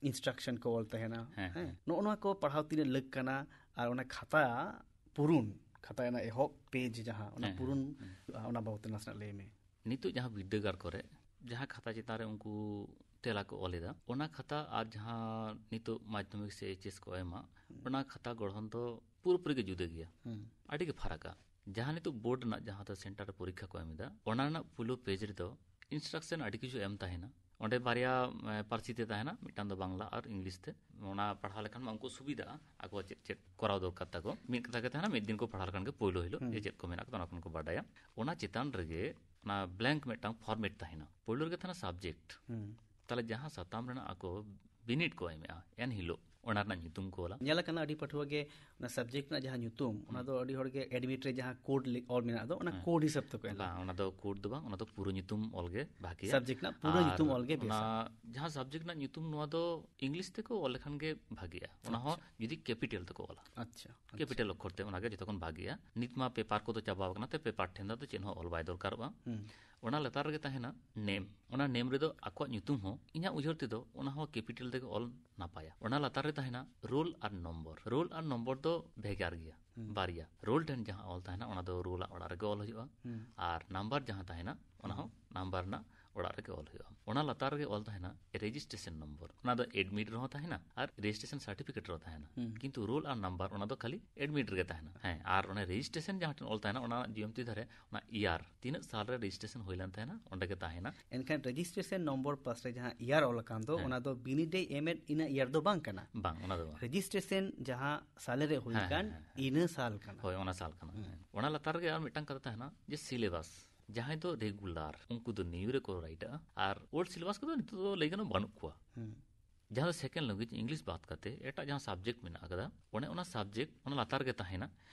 instruction ᱠᱚ ᱚᱞ ᱛᱟᱦᱮᱱᱟ᱾ ᱦᱮᱸ, ᱦᱮᱸ᱾ ᱦᱮᱸ᱾ ᱱᱚᱜᱼᱚ ᱱᱚᱣᱟ ᱠᱚ ᱯᱟᱲᱦᱟᱣ ᱛᱤᱱᱟᱹᱜ ᱞᱟᱹᱠ ᱠᱟᱱᱟ ᱟᱨ ᱚᱱᱟ ᱠᱷᱟᱛᱟ ᱯᱩᱨᱩᱱ, ᱠᱷᱟᱛᱟ ᱨᱮᱱᱟᱜ ᱮᱦᱚᱵ page ᱡᱟᱦᱟᱸ, ᱚᱱᱟ ᱦᱮᱸ, ᱯᱩᱨᱩᱱ, ᱦᱮᱸ, ᱦᱮᱸ᱾ ᱚᱱᱟ ᱵᱟᱵᱚᱫ ᱛᱮ ᱱᱟᱥᱮᱱᱟᱜ ᱞᱟᱹᱭ ᱢᱮ᱾ ᱱᱤᱛᱚᱜ ᱡᱟᱦᱟᱸ ᱵᱤᱨᱫᱟᱹᱜᱟᱲ ᱠᱚᱨᱮ ᱡᱟᱦᱟᱸ ᱠᱷᱟᱛᱟ ᱪᱮᱛᱟᱱ ᱨᱮ ᱩᱱᱠᱩ ᱛᱮᱞᱟ ᱠᱚ ᱚᱞ ᱮᱫᱟ, ᱚᱱᱟ ᱠᱷᱟᱛᱟ ᱟᱨ ᱡᱟᱦᱟᱸ ᱱᱤᱛᱚᱜ ᱢᱟᱫᱽᱫᱷᱚᱢᱤᱠ ᱥᱮ H S ᱠᱚ ᱮᱢᱟ, ᱦᱩᱸ᱾ ᱚᱱᱟ ᱠᱷᱟᱛᱟ ᱜᱚᱲᱦᱚᱱ ᱫᱚ ᱯᱩᱨᱟᱹᱯᱩᱨᱤ ᱜᱮ ᱡᱩᱫᱟᱹ ᱜᱮᱭᱟ᱾ ᱦᱩᱸ᱾ ᱟᱹᱰᱤ ᱜᱮ ᱯᱷᱟᱨᱟᱠᱟ᱾ ᱡᱟᱦᱟᱸ ᱱᱤᱛᱚᱜ board ᱨᱮᱱᱟᱜ ᱡᱟᱦᱟᱸ ᱫᱚ center ᱨᱮ ᱯᱚᱨᱤᱠᱠᱷᱟ ᱠᱚ ᱮᱢ ᱮᱫᱟ, ᱚᱱᱟ ᱨᱮᱱᱟᱜ ᱯᱩᱭᱞᱩ page ᱨᱮᱫᱚ instruction ᱟᱹᱰᱤ ᱠᱤᱪᱷᱩ ᱮᱢ ᱛᱟᱦᱮᱱᱟ᱾ ᱚᱸᱰᱮ ᱵᱟᱨᱭᱟ, ᱮ, ᱯᱟᱹᱨᱥᱤ ᱛᱮ ᱛᱟᱦᱮᱱᱟ, ᱢᱤᱫᱴᱟᱝ ᱫᱚ ᱵᱟᱝᱞᱟ ᱟᱨ English ᱛᱮ᱾ ᱚᱱᱟ ᱯᱟᱲᱦᱟᱣ ᱞᱮᱠᱷᱟᱱ ᱢᱟ ᱩᱱᱠᱩ ᱥᱩᱵᱤᱫᱷᱟᱜᱼᱟ, ᱟᱠᱚ ᱪᱮᱫ ᱪᱮᱫ ᱠᱚᱨᱟᱣ ᱫᱚᱨᱠᱟᱨ ᱛᱟᱠᱚ᱾ ᱢᱤᱫ ᱠᱟᱛᱷᱟ ᱜᱮ ᱛᱟᱦᱮᱱᱟ, ᱢᱤᱫ ᱫᱤᱱ ᱠᱚ ᱯᱟᱲᱦᱟᱣ ᱞᱮᱠᱷᱟᱱ ᱜᱮ ᱯᱳᱭᱞᱳ ᱦᱤᱞᱳᱜ ᱦᱩᱸ᱾ ᱡᱮ ᱪᱮᱫ ᱠᱚ ᱢᱮᱱᱟᱜ ᱠᱟᱫᱟ ᱚᱱᱟ ᱠᱷᱚᱱ ᱠᱚ ᱵᱟᱰᱟᱭᱟ᱾ ᱚᱱᱟ ᱪᱮᱛᱟᱱ ᱨᱮᱜᱮ ᱚᱱᱟ blank ᱢᱤᱫᱴᱟᱝ format ᱛᱟᱦᱮᱱᱟ᱾ ᱯᱳᱭᱞᱳ ᱨᱮᱜᱮ ᱛᱟᱦᱮᱱᱟ subject᱾ ᱦᱩᱸ᱾ ᱛᱟᱦᱞᱮ ᱡᱟᱦᱟᱸ ᱥᱟᱛᱟᱢ ᱨᱮᱱᱟᱜ ᱟᱠᱚ ᱵᱤᱱᱤᱰ ᱠᱚ ᱮᱢᱮᱜᱼᱟ ᱮᱱ ᱦᱤᱞᱳᱜ, ᱚᱱᱟ ᱨᱮᱱᱟᱜ ᱧᱩᱛᱩᱢ ᱠᱚ ᱚᱞᱟ᱾ ᱧᱮᱞ ᱟᱠᱟᱱᱟ ᱟᱹᱰᱤ ᱯᱟᱹᱴᱷᱩᱣᱟᱹ ᱜᱮ ᱚᱱᱟ subject ᱨᱮᱱᱟᱜ ᱡᱟᱦᱟᱸ ᱧᱩᱛᱩᱢ, ᱚᱱᱟ ᱦᱩᱸ᱾ ᱫᱚ ᱟᱹᱰᱤ ᱦᱚᱲ ᱜᱮ admit ᱨᱮ ᱡᱟᱦᱟᱸ code ᱞᱮ-, ᱚᱞ ᱢᱮᱱᱟᱜ ᱫᱚ, ᱚᱱᱟ ᱦᱮᱸ᱾ code ᱦᱤᱥᱟᱹᱵ ᱛᱮᱠᱚ ᱮᱞᱟ᱾ ᱵᱟᱝ, ᱚᱱᱟ ᱫᱚ code ᱫᱚ ᱵᱟᱝ, ᱚᱱᱟ ᱫᱚ ᱯᱩᱨᱟᱹ ᱧᱩᱛᱩᱢ ᱚᱞ ᱜᱮ ᱵᱷᱟᱜᱮᱭᱟ᱾ Subject ᱨᱮᱱᱟᱜ ᱯᱩᱨᱟᱹ ᱟᱨ ᱧᱩᱛᱩᱢ ᱚᱞ ᱜᱮ ᱵᱮᱥᱟ᱾ ᱚᱱᱟ ᱡᱟᱦᱟᱸ subject ᱨᱮᱱᱟᱜ ᱧᱩᱛᱩᱢ, ᱱᱚᱣᱟ ᱫᱚ English ᱛᱮᱠᱚ ᱚᱞ ᱞᱮᱠᱷᱟᱱ ᱜᱮ ᱵᱷᱟᱜᱮᱭᱟ᱾ ᱚᱱᱟ ᱦᱚᱸ ᱟᱪᱪᱷᱟ᱾ ᱡᱩᱫᱤ capital ᱛᱮᱠᱚ ᱚᱞᱟ᱾ ᱟᱪᱪᱷᱟ, ᱟᱪᱪᱷᱟ᱾ Capital ᱚᱠᱠᱷᱚᱨ ᱛᱮ, ᱚᱱᱟ ᱜᱮ ᱡᱚᱛᱚ ᱠᱷᱚᱱ ᱵᱷᱟᱜᱮᱭᱟ᱾ ᱱᱤᱛ ᱢᱟ paper ᱠᱚᱫᱚ ᱪᱟᱵᱟ ᱟᱠᱟᱱᱟ, ᱛᱮ paper ᱴᱷᱮᱱ ᱫᱚ ᱟᱫᱚ ᱪᱮᱫ ᱦᱚᱸ ᱚᱞ ᱵᱟᱭ ᱫᱚᱨᱠᱟᱨᱚᱜᱼᱟ᱾ ᱦᱩᱸ᱾ ᱚᱱᱟ ᱞᱟᱛᱟᱨ ᱨᱮᱜᱮ ᱛᱟᱦᱮᱱᱟ ᱱᱮᱢ᱾ ᱚᱱᱟ ᱱᱮᱢ ᱨᱮᱫᱚ ᱟᱠᱚᱣᱟᱜ ᱧᱩᱛᱩᱢ ᱦᱚᱸ, ᱤᱧᱟᱹᱜ ᱩᱭᱦᱟᱹᱨ ᱛᱮᱫᱚ, ᱚᱱᱟ ᱦᱚᱸ ᱠᱮᱯᱤᱴᱟᱞ ᱛᱮᱜᱮ ᱚᱞ ᱱᱟᱯᱟᱭᱟ᱾ ᱚᱱᱟ ᱞᱟᱛᱟᱨ ᱨᱮ ᱛᱟᱦᱮᱱᱟ ᱨᱳᱞ ᱟᱨ ᱱᱚᱢᱵᱚᱨ᱾ ᱨᱳᱞ ᱟᱨ ᱱᱚᱢᱵᱚᱨ ᱫᱚ ᱵᱷᱮᱜᱟᱨ ᱜᱮᱭᱟ, ᱦᱩᱸ᱾ ᱵᱟᱨᱭᱟ᱾ ᱨᱳᱞ ᱴᱷᱮᱱ ᱡᱟᱦᱟᱸ ᱚᱞ ᱛᱟᱦᱮᱱᱟ, ᱚᱱᱟ ᱫᱚ ᱨᱳᱞ ᱟᱜ ᱚᱲᱟᱜ ᱨᱮᱜᱮ ᱚᱞ ᱦᱩᱭᱩᱜᱼᱟ᱾ ᱦᱩᱸ᱾ ᱟᱨ ᱱᱟᱢᱵᱟᱨ ᱡᱟᱦᱟᱸ ᱛᱟᱦᱮᱱᱟ, ᱚᱱᱟ ᱦᱚᱸ ᱱᱟᱢᱵᱟᱨ ᱨᱮᱱᱟᱜ ᱚᱲᱟᱜ ᱨᱮᱜᱮ ᱚᱞ ᱦᱩᱭᱩᱜᱼᱟ᱾ ᱚᱱᱟ ᱞᱟᱛᱟᱨ ᱨᱮᱜᱮ ᱚᱞ ᱛᱟᱦᱮᱱᱟ ᱨᱮᱡᱤᱥᱴᱨᱮᱥᱚᱱ ᱱᱚᱢᱵᱚᱨ᱾ ᱚᱱᱟ ᱫᱚ ᱮᱰᱢᱤᱴ ᱨᱮᱦᱚᱸ ᱛᱟᱦᱮᱱᱟ ᱟᱨ ᱨᱮᱡᱤᱥᱴᱨᱮᱥᱚᱱ ᱥᱟᱨᱴᱤᱯᱷᱤᱠᱮᱴ ᱨᱮᱦᱚᱸ ᱛᱟᱦᱮᱱᱟ᱾ ᱦᱩᱸ᱾ ᱠᱤᱱᱛᱩ ᱨᱳᱞ ᱟᱨ ᱱᱟᱢᱵᱟᱨ, ᱚᱱᱟ ᱫᱚ ᱠᱷᱟᱹᱞᱤ ᱮᱰᱢᱤᱴ ᱨᱮᱜᱮ ᱛᱟᱦᱮᱱᱟ᱾ ᱦᱮᱸ, ᱟᱨ ᱚᱱᱟ ᱨᱮᱡᱤᱥᱴᱨᱮᱥᱚᱱ ᱡᱟᱦᱟᱸ ᱴᱷᱮᱱ ᱚᱞ ᱛᱟᱦᱮᱱᱟ, ᱚᱱᱟ ᱡᱤᱭᱚᱢᱛᱤ ᱫᱷᱟᱨᱮ, ᱚᱱᱟ ᱤᱭᱟᱨ, ᱛᱤᱱᱟᱹᱜ ᱥᱟᱞ ᱨᱮ ᱨᱮᱡᱤᱥᱴᱨᱮᱥᱚᱱ ᱦᱩᱭ ᱞᱮᱱ ᱛᱟᱦᱮᱱᱟ, ᱚᱸᱰᱮ ᱜᱮ ᱛᱟᱦᱮᱱᱟ᱾ ᱮᱱᱠᱷᱟᱱ ᱨᱮᱡᱤᱥᱴᱨᱮᱥᱚᱱ ᱱᱚᱢᱵᱚᱨ ᱯᱟᱥ ᱨᱮ ᱡᱟᱦᱟᱸ ᱤᱭᱟᱨ ᱚᱞ ᱟᱠᱟᱱ ᱫᱚ, ᱦᱮᱸ᱾ ᱚᱱᱟ ᱫᱚ ᱵᱤᱱᱤᱰ ᱮ ᱮᱢ ᱮᱫ ᱤᱱᱟᱹ ᱤᱭᱟᱨ ᱫᱚ ᱵᱟᱝ ᱠᱟᱱᱟ᱾ ᱵᱟᱝ, ᱚᱱᱟ ᱫᱚ ᱵᱟᱝ᱾ ᱨᱮᱡᱤᱥᱴᱨᱮᱥᱚᱱ ᱡᱟᱦᱟᱸ ᱥᱟᱞᱮ ᱨᱮ ᱦᱩᱭ ᱦᱮᱸ, ᱟᱠᱟᱱ, ᱦᱮᱸ, ᱦᱮᱸ᱾ ᱤᱱᱟᱹ ᱥᱟᱞ ᱠᱟᱱᱟ᱾ ᱦᱳᱭ, ᱚᱱᱟ ᱥᱟᱞ ᱠᱟᱱᱟ᱾ ᱦᱩᱸ᱾ ᱦᱮᱸ᱾ ᱚᱱᱟ ᱞᱟᱛᱟᱨ ᱨᱮᱜᱮ ᱟᱨ ᱢᱤᱫᱴᱟᱝ ᱠᱟᱛᱷᱟ ᱛᱟᱦᱮᱱᱟ ᱡᱮ ᱥᱤᱞᱮᱵᱟᱥ, ᱡᱟᱦᱟᱸᱭ ᱫᱚ ᱨᱮᱜᱩᱞᱟᱨ, ᱩᱱᱠᱩ ᱫᱚ ᱱᱤᱭᱩ ᱨᱮᱠᱚ ᱨᱟᱭᱤᱴᱟ, ᱟᱨ ᱳᱞᱰ ᱥᱤᱞᱮᱵᱟᱥ ᱠᱚᱫᱚ ᱱᱤᱛᱚᱜ ᱫᱚ ᱞᱟᱹᱭ ᱜᱟᱱᱚᱜ ᱵᱟᱹᱱᱩᱜ ᱠᱚᱣᱟ᱾ ᱦᱩᱸ᱾ ᱡᱟᱦᱟᱸ ᱫᱚ ᱥᱮᱠᱮᱱᱰ ᱞᱮᱝᱜᱩᱭᱮᱡᱽ, ᱤᱝᱞᱤᱥ ᱵᱟᱫ ᱠᱟᱛᱮ ᱮᱴᱟᱜ ᱡᱟᱦᱟᱸ ᱥᱟᱵᱡᱮᱠᱴ ᱢᱮᱱᱟᱜ ᱟᱠᱟᱫᱟ, ᱚᱱᱮ ᱚᱱᱟ ᱥᱟᱵᱡᱮᱠᱴ ᱚᱱᱟ ᱞᱟᱛᱟᱨ ᱨᱮᱜᱮ ᱛᱟᱦᱮᱱᱟ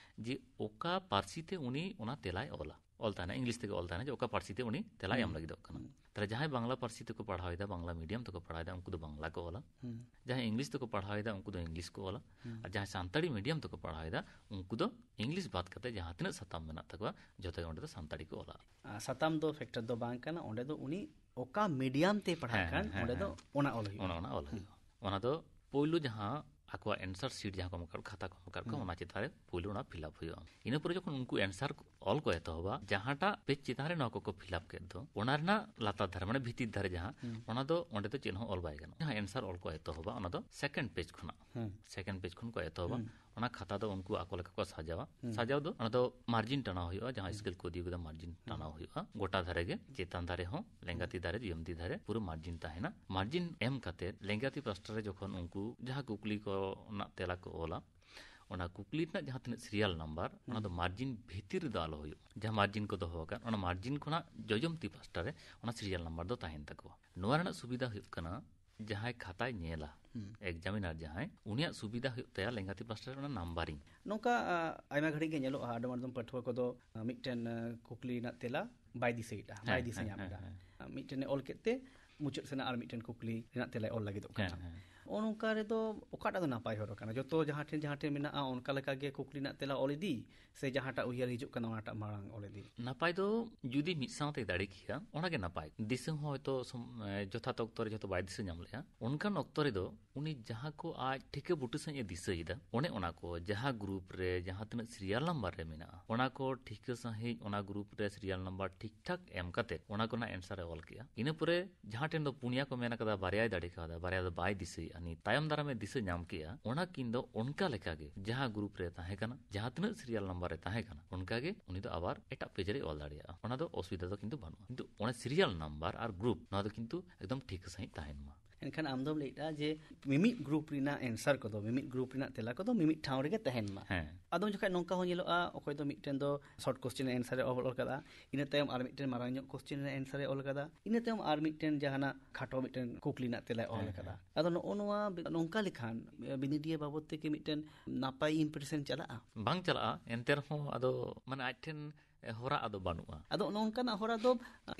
ᱡᱮ ᱚᱠᱟ ᱯᱟᱹᱨᱥᱤ ᱛᱮ ᱩᱱᱤ ᱚᱱᱟ ᱛᱮᱞᱟᱭ ᱚᱞᱟ᱾ ᱚᱞ ᱛᱟᱦᱮᱱᱟ, ᱤᱝᱞᱤᱥ ᱛᱮᱜᱮ ᱚᱞ ᱛᱟᱦᱮᱱᱟ ᱡᱮ ᱚᱠᱟ ᱯᱟᱹᱨᱥᱤ ᱛᱮ ᱩᱱᱤ ᱛᱮᱞᱟᱭ ᱮᱢ ᱦᱩᱸ᱾ ᱞᱟᱹᱜᱤᱫᱚᱜ ᱠᱟᱱᱟ᱾ ᱦᱩᱸ᱾ ᱛᱟᱦᱞᱮ ᱡᱟᱦᱟᱸᱭ ᱵᱟᱝᱞᱟ ᱯᱟᱹᱨᱥᱤ ᱛᱮᱠᱚ ᱯᱟᱲᱦᱟᱣ ᱮᱫᱟ, ᱵᱟᱝᱞᱟ ᱢᱤᱰᱤᱭᱟᱢ ᱛᱮᱠᱚ ᱯᱟᱲᱦᱟᱣ ᱮᱫᱟ, ᱩᱱᱠᱩ ᱫᱚ ᱵᱟᱝᱞᱟ ᱠᱚ ᱚᱞᱟ᱾ ᱦᱩᱸ᱾ ᱡᱟᱦᱟᱸᱭ ᱤᱝᱞᱤᱥ ᱛᱮᱠᱚ ᱯᱟᱲᱦᱟᱣ ᱮᱫᱟ, ᱩᱱᱠᱩ ᱫᱚ ᱤᱝᱞᱤᱥ ᱠᱚ ᱚᱞᱟ᱾ ᱦᱩᱸ᱾ ᱟᱨ ᱡᱟᱦᱟᱸᱭ ᱥᱟᱱᱛᱟᱲᱤ ᱢᱤᱰᱤᱭᱟᱢ ᱛᱮᱠᱚ ᱯᱟᱲᱦᱟᱣ ᱮᱫᱟ, ᱩᱱᱠᱩ ᱫᱚ ᱤᱝᱞᱤᱥ ᱵᱟᱫ ᱠᱟᱛᱮ ᱡᱟᱦᱟᱸ ᱛᱤᱱᱟᱹᱜ ᱥᱟᱛᱟᱢ ᱢᱮᱱᱟᱜ ᱛᱟᱠᱚᱣᱟ, ᱡᱷᱚᱛᱚ ᱜᱮ ᱚᱸᱰᱮ ᱫᱚ ᱥᱟᱱᱛᱟᱲᱤ ᱠᱚ ᱚᱞᱟ᱾ ᱟᱨ ᱥᱟᱛᱟᱢ ᱫᱚ ᱯᱷᱮᱠᱴᱚᱨ ᱫᱚ ᱵᱟᱝ ᱠᱟᱱᱟ, ᱚᱸᱰᱮ ᱫᱚ ᱩᱱᱤ ᱚᱠᱟ ᱢᱤᱰᱤᱭᱟᱢ ᱛᱮ ᱯᱟᱲᱦᱟᱜ ᱦᱮᱸ, ᱠᱟᱱ, ᱦᱮᱸ, ᱚᱸᱰᱮ ᱫᱚ ᱦᱮᱸ᱾ ᱚᱱᱟ ᱚᱞ ᱦᱩᱭᱩᱜᱼᱟ᱾ ᱚᱱᱟ, ᱚᱱᱟ ᱚᱞ ᱦᱩᱭᱩᱜᱼᱟ᱾ ᱚᱱᱟ ᱫᱚ ᱯᱳᱭᱞᱳ ᱡᱟᱦᱟᱸ ᱟᱠᱚᱣᱟᱜ ᱮᱱᱥᱟᱨ ᱥᱤᱴ ᱡᱟᱦᱟᱸ ᱠᱚ ᱮᱢ ᱟᱠᱟᱫ, ᱠᱷᱟᱛᱟ ᱠᱚ ᱮᱢ ᱟᱠᱟᱫ ᱠᱚᱣᱟ, ᱦᱩᱸ᱾ ᱚᱱᱟ ᱪᱮᱛᱟᱱ ᱨᱮ ᱯᱳᱭᱞᱳ ᱚᱱᱟ ᱯᱷᱤᱞᱟᱯ ᱦᱩᱭᱩᱜᱼᱟ᱾ ᱤᱱᱟᱹ ᱯᱚᱨᱮ ᱡᱚᱠᱷᱚᱱ ᱩᱱᱠᱩ ᱮᱱᱥᱟᱨ ᱚᱞ ᱠᱚ ᱮᱛᱚᱦᱚᱵᱟ, ᱡᱟᱦᱟᱸᱴᱟᱜ ᱯᱮᱡᱽ ᱪᱮᱛᱟᱱ ᱨᱮ ᱱᱚᱣᱟ ᱠᱚᱠᱚ ᱯᱷᱤᱞᱟᱯ ᱠᱮᱫ ᱫᱚ, ᱚᱱᱟ ᱨᱮᱱᱟᱜ ᱞᱟᱛᱟᱨ ᱫᱷᱟᱨᱮ, ᱢᱟᱱᱮ ᱵᱷᱤᱛᱤᱨ ᱫᱷᱟᱨᱮ ᱡᱟᱦᱟᱸ, ᱦᱩᱸ᱾ ᱚᱱᱟ ᱫᱚ ᱚᱸᱰᱮ ᱫᱚ ᱪᱮᱫ ᱦᱚᱸ ᱚᱞ ᱵᱟᱭ ᱜᱟᱱᱚᱜᱼᱟ᱾ ᱡᱟᱦᱟᱸ ᱮᱱᱥᱟᱨ ᱚᱞ ᱠᱚ ᱮᱛᱚᱦᱚᱵᱟ, ᱚᱱᱟ ᱫᱚ ᱥᱮᱠᱮᱱᱰ ᱯᱮᱡᱽ ᱠᱷᱚᱱᱟᱜ, ᱦᱩᱸ᱾ ᱥᱮᱠᱮᱱᱰ ᱯᱮᱡᱽ ᱠᱷᱚᱱ ᱠᱚ ᱮᱛᱚᱦᱚᱵᱟ᱾ ᱦᱩᱸ᱾ ᱚᱱᱟ ᱠᱷᱟᱛᱟ ᱫᱚ ᱩᱱᱠᱩ ᱟᱠᱚ ᱞᱮᱠᱟ ᱠᱚ ᱥᱟᱡᱟᱣᱟ᱾ ᱦᱩᱸ᱾ ᱥᱟᱡᱟᱣ ᱫᱚ ᱚᱱᱟ ᱫᱚ ᱢᱟᱨᱡᱤᱱ ᱴᱟᱱᱟᱣ ᱦᱩᱭᱩᱜᱼᱟ, ᱡᱟᱦᱟᱸ ᱦᱩᱸ᱾ ᱥᱠᱮᱞ ᱠᱚ ᱤᱫᱤ ᱠᱟᱫᱟ, ᱢᱟᱨᱡᱤᱱ ᱦᱩᱸ᱾ ᱴᱟᱱᱟᱣ ᱦᱩᱭᱩᱜᱼᱟ᱾ ᱜᱚᱴᱟ ᱫᱷᱟᱨᱮ ᱜᱮ, ᱪᱮᱛᱟᱱ ᱫᱷᱟᱨᱮ ᱦᱚᱸ, ᱞᱮᱸᱜᱟᱛᱤ ᱫᱷᱟᱨᱮ, ᱡᱚᱭᱚᱢᱛᱤ ᱫᱷᱟᱨᱮ, ᱯᱩᱨᱟᱹ ᱢᱟᱨᱡᱤᱱ ᱛᱟᱦᱮᱱᱟ᱾ ᱢᱟᱨᱡᱤᱱ ᱮᱢ ᱠᱟᱛᱮ ᱞᱮᱸᱜᱟᱛᱤ ᱯᱟᱥᱴᱟ ᱨᱮ ᱡᱚᱠᱷᱚᱱ ᱩᱱᱠᱩ ᱡᱟᱦᱟᱸ ᱠᱩᱠᱞᱤ ᱠᱚ ᱨᱮᱱᱟᱜ ᱛᱮᱞᱟ ᱠᱚ ᱚᱞᱟ, ᱚᱱᱟ ᱠᱩᱠᱞᱤ ᱨᱮᱱᱟᱜ ᱡᱟᱦᱟᱸ ᱛᱤᱱᱟᱹᱜ ᱥᱤᱨᱤᱭᱟᱞ ᱱᱟᱢᱵᱟᱨ, ᱚᱱᱟ ᱫᱚ ᱦᱩᱸ᱾ ᱢᱟᱨᱡᱤᱱ ᱵᱷᱤᱛᱤᱨ ᱨᱮᱫᱚ ᱟᱞᱚ ᱦᱩᱭᱩᱜ᱾ ᱡᱟᱦᱟᱸ ᱢᱟᱨᱡᱤᱱ ᱠᱚ ᱫᱚᱦᱚ ᱟᱠᱟᱫ, ᱚᱱᱟ ᱢᱟᱨᱡᱤᱱ ᱠᱷᱚᱱᱟᱜ ᱡᱚᱡᱚᱢᱛᱤ ᱯᱟᱥᱴᱟ ᱨᱮ ᱚᱱᱟ ᱥᱤᱨᱤᱭᱟᱞ ᱱᱟᱢᱵᱟᱨ ᱫᱚ ᱛᱟᱦᱮᱱ ᱛᱟᱠᱚᱣᱟ᱾ ᱱᱚᱣᱟ ᱨᱮᱱᱟᱜ ᱥᱩᱵᱤᱫᱷᱟ ᱦᱩᱭᱩᱜ ᱠᱟᱱᱟ, ᱡᱟᱦᱟᱸᱭ ᱠᱷᱟᱛᱟᱭ ᱧᱮᱞᱟ, ᱦᱩᱸ᱾ ᱮᱠᱡᱟᱢᱤᱱᱟᱨ ᱡᱟᱦᱟᱸᱭ, ᱩᱱᱤᱭᱟᱜ ᱥᱩᱵᱤᱫᱷᱟ ᱦᱩᱭᱩᱜ ᱛᱟᱭᱟ ᱞᱮᱸᱜᱟᱛᱤ ᱯᱟᱥᱴᱟ ᱨᱮ ᱚᱱᱟ ᱱᱟᱢᱵᱟᱨᱤᱝ᱾ ᱱᱚᱝᱠᱟ, ᱟ, ᱟᱭᱢᱟ ᱜᱷᱟᱹᱲᱤᱡ ᱜᱮ ᱧᱮᱞᱚᱜᱼᱟ, ᱟᱫᱚᱢ ᱟᱫᱚᱢ ᱯᱟᱹᱴᱷᱩᱣᱟᱹ ᱠᱚᱫᱚ, ᱟ, ᱢᱤᱫᱴᱮᱱ, ᱟ, ᱠᱩᱠᱞᱤ ᱨᱮᱱᱟᱜ ᱛᱮᱞᱟ ᱵᱟᱭ ᱫᱤᱥᱟᱹᱭᱮᱫᱼᱟ, ᱦᱮᱸ, ᱵᱟᱭ ᱫᱤᱥᱟᱹ ᱦᱮᱸ, ᱧᱟᱢ ᱦᱮᱸ, ᱮᱫᱟ᱾ ᱦᱮᱸ᱾ ᱟ, ᱢᱤᱫᱴᱮᱱᱮ ᱚᱞ ᱠᱮᱫ ᱛᱮ ᱢᱩᱪᱟᱹᱫ ᱥᱮᱱᱟᱜ ᱟᱨ ᱢᱤᱫᱴᱮᱱ ᱠᱩᱠᱞᱤ ᱨᱮᱱᱟᱜ ᱛᱮᱞᱟᱭ ᱚᱞ ᱞᱟᱹᱜᱤᱫᱚᱜ ᱦᱮᱸ, ᱠᱟᱱᱟ᱾ ᱦᱮᱸ᱾ ᱱᱚᱜᱼᱚ ᱱᱚᱝᱠᱟ ᱨᱮᱫᱚ ᱚᱠᱟᱴᱟᱜ ᱫᱚ ᱱᱟᱯᱟᱭ ᱦᱚᱨ ᱠᱟᱱᱟ? ᱡᱚᱛᱚ ᱡᱟᱦᱟᱸ ᱴᱷᱮᱱ, ᱡᱟᱦᱟᱸ ᱴᱷᱮᱱ ᱢᱮᱱᱟᱜᱼᱟ, ᱚᱱᱠᱟ ᱞᱮᱠᱟ ᱜᱮ ᱠᱩᱠᱞᱤ ᱨᱮᱱᱟᱜ ᱛᱮᱞᱟ ᱚᱞ ᱤᱫᱤ, ᱥᱮ ᱡᱟᱦᱟᱸᱴᱟᱜ ᱩᱭᱦᱟᱹᱨ ᱦᱤᱡᱩᱜ ᱠᱟᱱᱟ, ᱚᱱᱟᱴᱟᱜ ᱢᱟᱲᱟᱝ ᱚᱞ ᱤᱫᱤ? ᱱᱟᱯᱟᱭ ᱫᱚ ᱡᱩᱫᱤ ᱢᱤᱫ ᱥᱟᱶᱛᱮ ᱫᱟᱲᱮ ᱠᱮᱭᱟ, ᱚᱱᱟᱜᱮ ᱱᱟᱯᱟᱭ᱾ ᱫᱤᱥᱟᱹ ᱦᱚᱸ ᱦᱚᱭᱛᱳ ᱥᱚᱢ-, ᱮ, ᱡᱚᱛᱷᱟᱛ ᱚᱠᱛᱚ ᱨᱮ ᱡᱚᱛᱚ ᱵᱟᱭ ᱫᱤᱥᱟᱹ ᱧᱟᱢ ᱞᱮᱜᱼᱟ, ᱚᱱᱠᱟᱱ ᱚᱠᱛᱚ ᱨᱮᱫᱚ ᱩᱱᱤ ᱡᱟᱦᱟᱸ ᱠᱚ ᱟᱡ ᱴᱷᱤᱠᱟᱹ ᱵᱩᱴᱟᱹ ᱥᱟᱺᱦᱤᱡ ᱮ ᱫᱤᱥᱟᱹᱭᱮᱫᱟ, ᱚᱱᱮ ᱚᱱᱟ ᱠᱚ, ᱡᱟᱦᱟᱸ ᱜᱨᱩᱯ ᱨᱮ ᱡᱟᱦᱟᱸ ᱛᱤᱱᱟᱹᱜ ᱥᱤᱨᱤᱭᱟᱞ ᱱᱟᱢᱵᱟᱨ ᱨᱮ ᱢᱮᱱᱟᱜᱼᱟ, ᱚᱱᱟ ᱠᱚ ᱴᱷᱤᱠᱟᱹ ᱥᱟᱺᱦᱤᱡ ᱚᱱᱟ ᱜᱨᱩᱯ ᱨᱮ ᱥᱤᱨᱤᱭᱟᱞ ᱱᱟᱢᱵᱟᱨ ᱴᱷᱤᱠ ᱴᱷᱟᱠ ᱮᱢ ᱠᱟᱛᱮ ᱚᱱᱟ ᱠᱚᱨᱮᱱᱟᱜ ᱮᱱᱥᱟᱨ ᱮ ᱚᱞ ᱠᱮᱜᱼᱟ᱾ ᱤᱱᱟᱹ ᱯᱚᱨᱮ ᱡᱟᱦᱟᱸ ᱴᱷᱮᱱ ᱫᱚ ᱯᱩᱱᱭᱟ ᱠᱚ ᱢᱮᱱ ᱠᱟᱫᱟ, ᱵᱟᱨᱭᱟᱭ ᱫᱟᱲᱮ ᱠᱟᱣᱫᱟ, ᱵᱟᱨᱭᱟ ᱫᱚ ᱵᱟᱭ ᱫᱤᱥᱟᱹᱭᱮᱫᱼᱟ, ᱱᱤᱛ ᱛᱟᱭᱚᱢ ᱫᱟᱨᱟᱢ ᱮ ᱫᱤᱥᱟᱹ ᱧᱟᱢ ᱠᱮᱜᱼᱟ, ᱚᱱᱟ ᱠᱤᱱ ᱫᱚ ᱚᱱᱠᱟ ᱞᱮᱠᱟ ᱜᱮ ᱡᱟᱦᱟᱸ ᱜᱨᱩᱯ ᱨᱮ ᱛᱟᱦᱮᱸ ᱠᱟᱱᱟ, ᱡᱟᱦᱟᱸ ᱛᱤᱱᱟᱹᱜ ᱥᱤᱨᱤᱭᱟᱞ ᱱᱟᱢᱵᱟᱨ ᱨᱮ ᱛᱟᱦᱮᱸ ᱠᱟᱱᱟ, ᱚᱱᱠᱟ ᱜᱮ ᱩᱱᱤ ᱫᱚ ᱟᱵᱟᱨ ᱮᱴᱟᱜ ᱯᱮᱡᱽ ᱨᱮ ᱚᱞ ᱫᱟᱲᱮᱭᱟᱜᱼᱟ᱾ ᱚᱱᱟ ᱫᱚ ᱚᱥᱩᱵᱤᱫᱷᱟ ᱫᱚ ᱠᱤᱱᱛᱩ ᱵᱟᱹᱱᱩᱜᱼᱟ, ᱠᱤᱱᱛᱩ ᱚᱱᱟ ᱥᱤᱨᱤᱭᱟᱞ ᱱᱟᱢᱵᱟᱨ ᱟᱨ ᱜᱨᱩᱯ, ᱱᱚᱣᱟ ᱫᱚ ᱠᱤᱱᱛᱩ ᱮᱠᱫᱚᱢ ᱴᱷᱤᱠ ᱥᱟᱺᱦᱤᱡ ᱛᱟᱦᱮᱱ ᱢᱟ᱾ ᱮᱱᱠᱷᱟᱱ ᱟᱢ ᱫᱚᱢ ᱞᱟᱹᱭᱮᱫᱼᱟ ᱡᱮ ᱢᱤᱢᱤᱫ ᱜᱨᱩᱯ ᱨᱮᱱᱟᱜ ᱮᱱᱥᱟᱨ ᱠᱚᱫᱚ, ᱢᱤᱢᱤᱫ ᱜᱨᱩᱯ ᱨᱮᱱᱟᱜ ᱛᱮᱞᱟ ᱠᱚᱫᱚ ᱢᱤᱢᱤᱫ ᱴᱷᱟᱶ ᱨᱮᱜᱮ ᱛᱟᱦᱮᱱ ᱢᱟ᱾ ᱦᱮᱸ᱾ ᱟᱫᱚ ᱩᱱ ᱡᱚᱠᱷᱟᱡ ᱱᱚᱝᱠᱟ ᱦᱚᱸ ᱧᱮᱞᱚᱜᱼᱟ, ᱚᱠᱚᱭ ᱫᱚ ᱢᱤᱫᱴᱮᱱ ᱫᱚ ᱥᱚᱨᱴ ᱠᱚᱥᱪᱮᱱ ᱨᱮᱱᱟᱜ ᱮᱱᱥᱟᱨ ᱮ ᱚᱞ, ᱚᱞ ᱠᱟᱫᱟ, ᱤᱱᱟᱹ ᱛᱟᱭᱚᱢ ᱟᱨ ᱢᱤᱫᱴᱮᱱ ᱢᱟᱨᱟᱝ ᱧᱚᱜ ᱠᱚᱥᱪᱮᱱ ᱨᱮᱱᱟᱜ ᱮᱱᱥᱟᱨ ᱮ ᱚᱞ ᱠᱟᱫᱟ, ᱤᱱᱟᱹ ᱛᱟᱭᱚᱢ ᱟᱨ ᱢᱤᱫᱴᱮᱱ ᱡᱟᱦᱟᱱᱟᱜ ᱠᱷᱟᱴᱚ ᱢᱤᱫᱴᱮᱱ ᱠᱩᱠᱞᱤ ᱨᱮᱱᱟᱜ ᱛᱮᱞᱟᱭ ᱚᱞ ᱦᱮᱸ, ᱠᱟᱫᱟ᱾ ᱦᱮᱸ᱾ ᱟᱫᱚ ᱱᱚᱜᱼᱚ ᱱᱚᱣᱟ ᱵᱤ-, ᱱᱚᱝᱠᱟ ᱞᱮᱠᱷᱟᱱ, ᱮ, ᱵᱤᱱᱤᱰᱤᱭᱟᱹ ᱵᱟᱵᱚᱫ ᱛᱮ ᱠᱤ ᱢᱤᱫᱴᱮᱱ ᱱᱟᱯᱟᱭ ᱤᱢᱯᱨᱮᱥᱚᱱ ᱪᱟᱞᱟᱜᱼᱟ? ᱵᱟᱝ ᱪᱟᱞᱟᱜᱼᱟ, ᱮᱱᱛᱮ ᱨᱮᱦᱚᱸ ᱟᱫᱚ ᱢᱟᱱᱮ ᱟᱡ ᱴᱷᱮᱱ ᱦᱚᱨᱟ ᱟᱫᱚ ᱵᱟᱹᱱᱩᱜᱼᱟ᱾ ᱟᱫᱚ ᱚᱱᱮ ᱚᱱᱠᱟᱱᱟᱜ ᱦᱚᱨᱟ ᱫᱚ